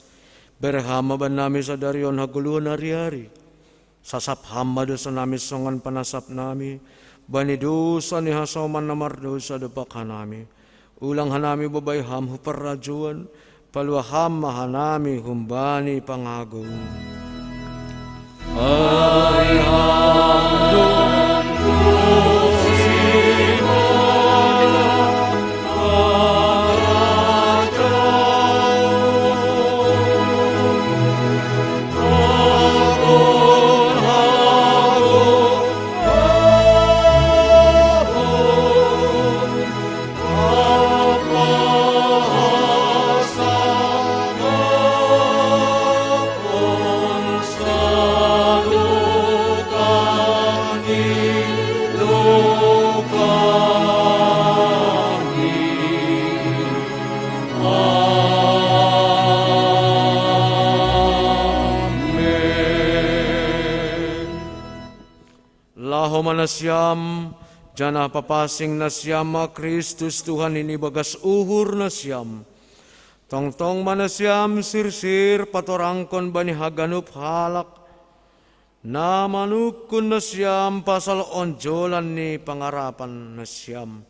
Bere ham ma bannami sadari on hagoluhan ari-ari. Sasap ham ma dousa nami songon panasap nami bani dousa ni hasoman na mardousa dompak hanami. Ulang hanami bobai ham hu parrajoan, palua ham ma hanami humbani pangago. Ai ham do Amen. Laho ma nasiam, janah papansing nasiam ma Kristus Tuhan in ibagas uhur nasiam. Tongtong ma nasiam sirsir patorangkon bani haganup halak na manungkun nasiam pasal onjolan ni pangarapan nasiam.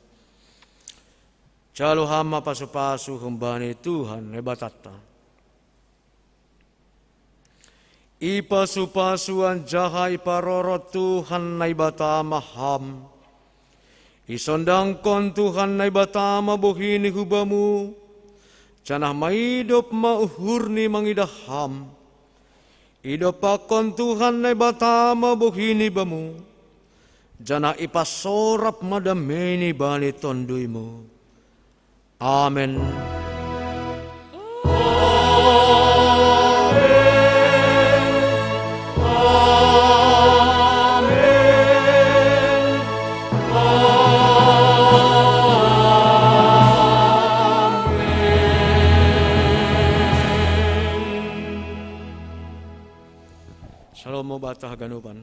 Jalo ham ma pasu-pasu humbani Tuhan Naibatanta. Ipasu-pasu anjaha iparorot Tuhan Naibata ma ham. Isondangkon Tuhan Naibata ma bohini hu bamu, janah maidop ma uhurni mangidah ham. Idompakkon Tuhan Naibata ma bohini bamu, janah ipasorap ma dameini bani tonduymu. Amen. Shalom ma banta haganupan.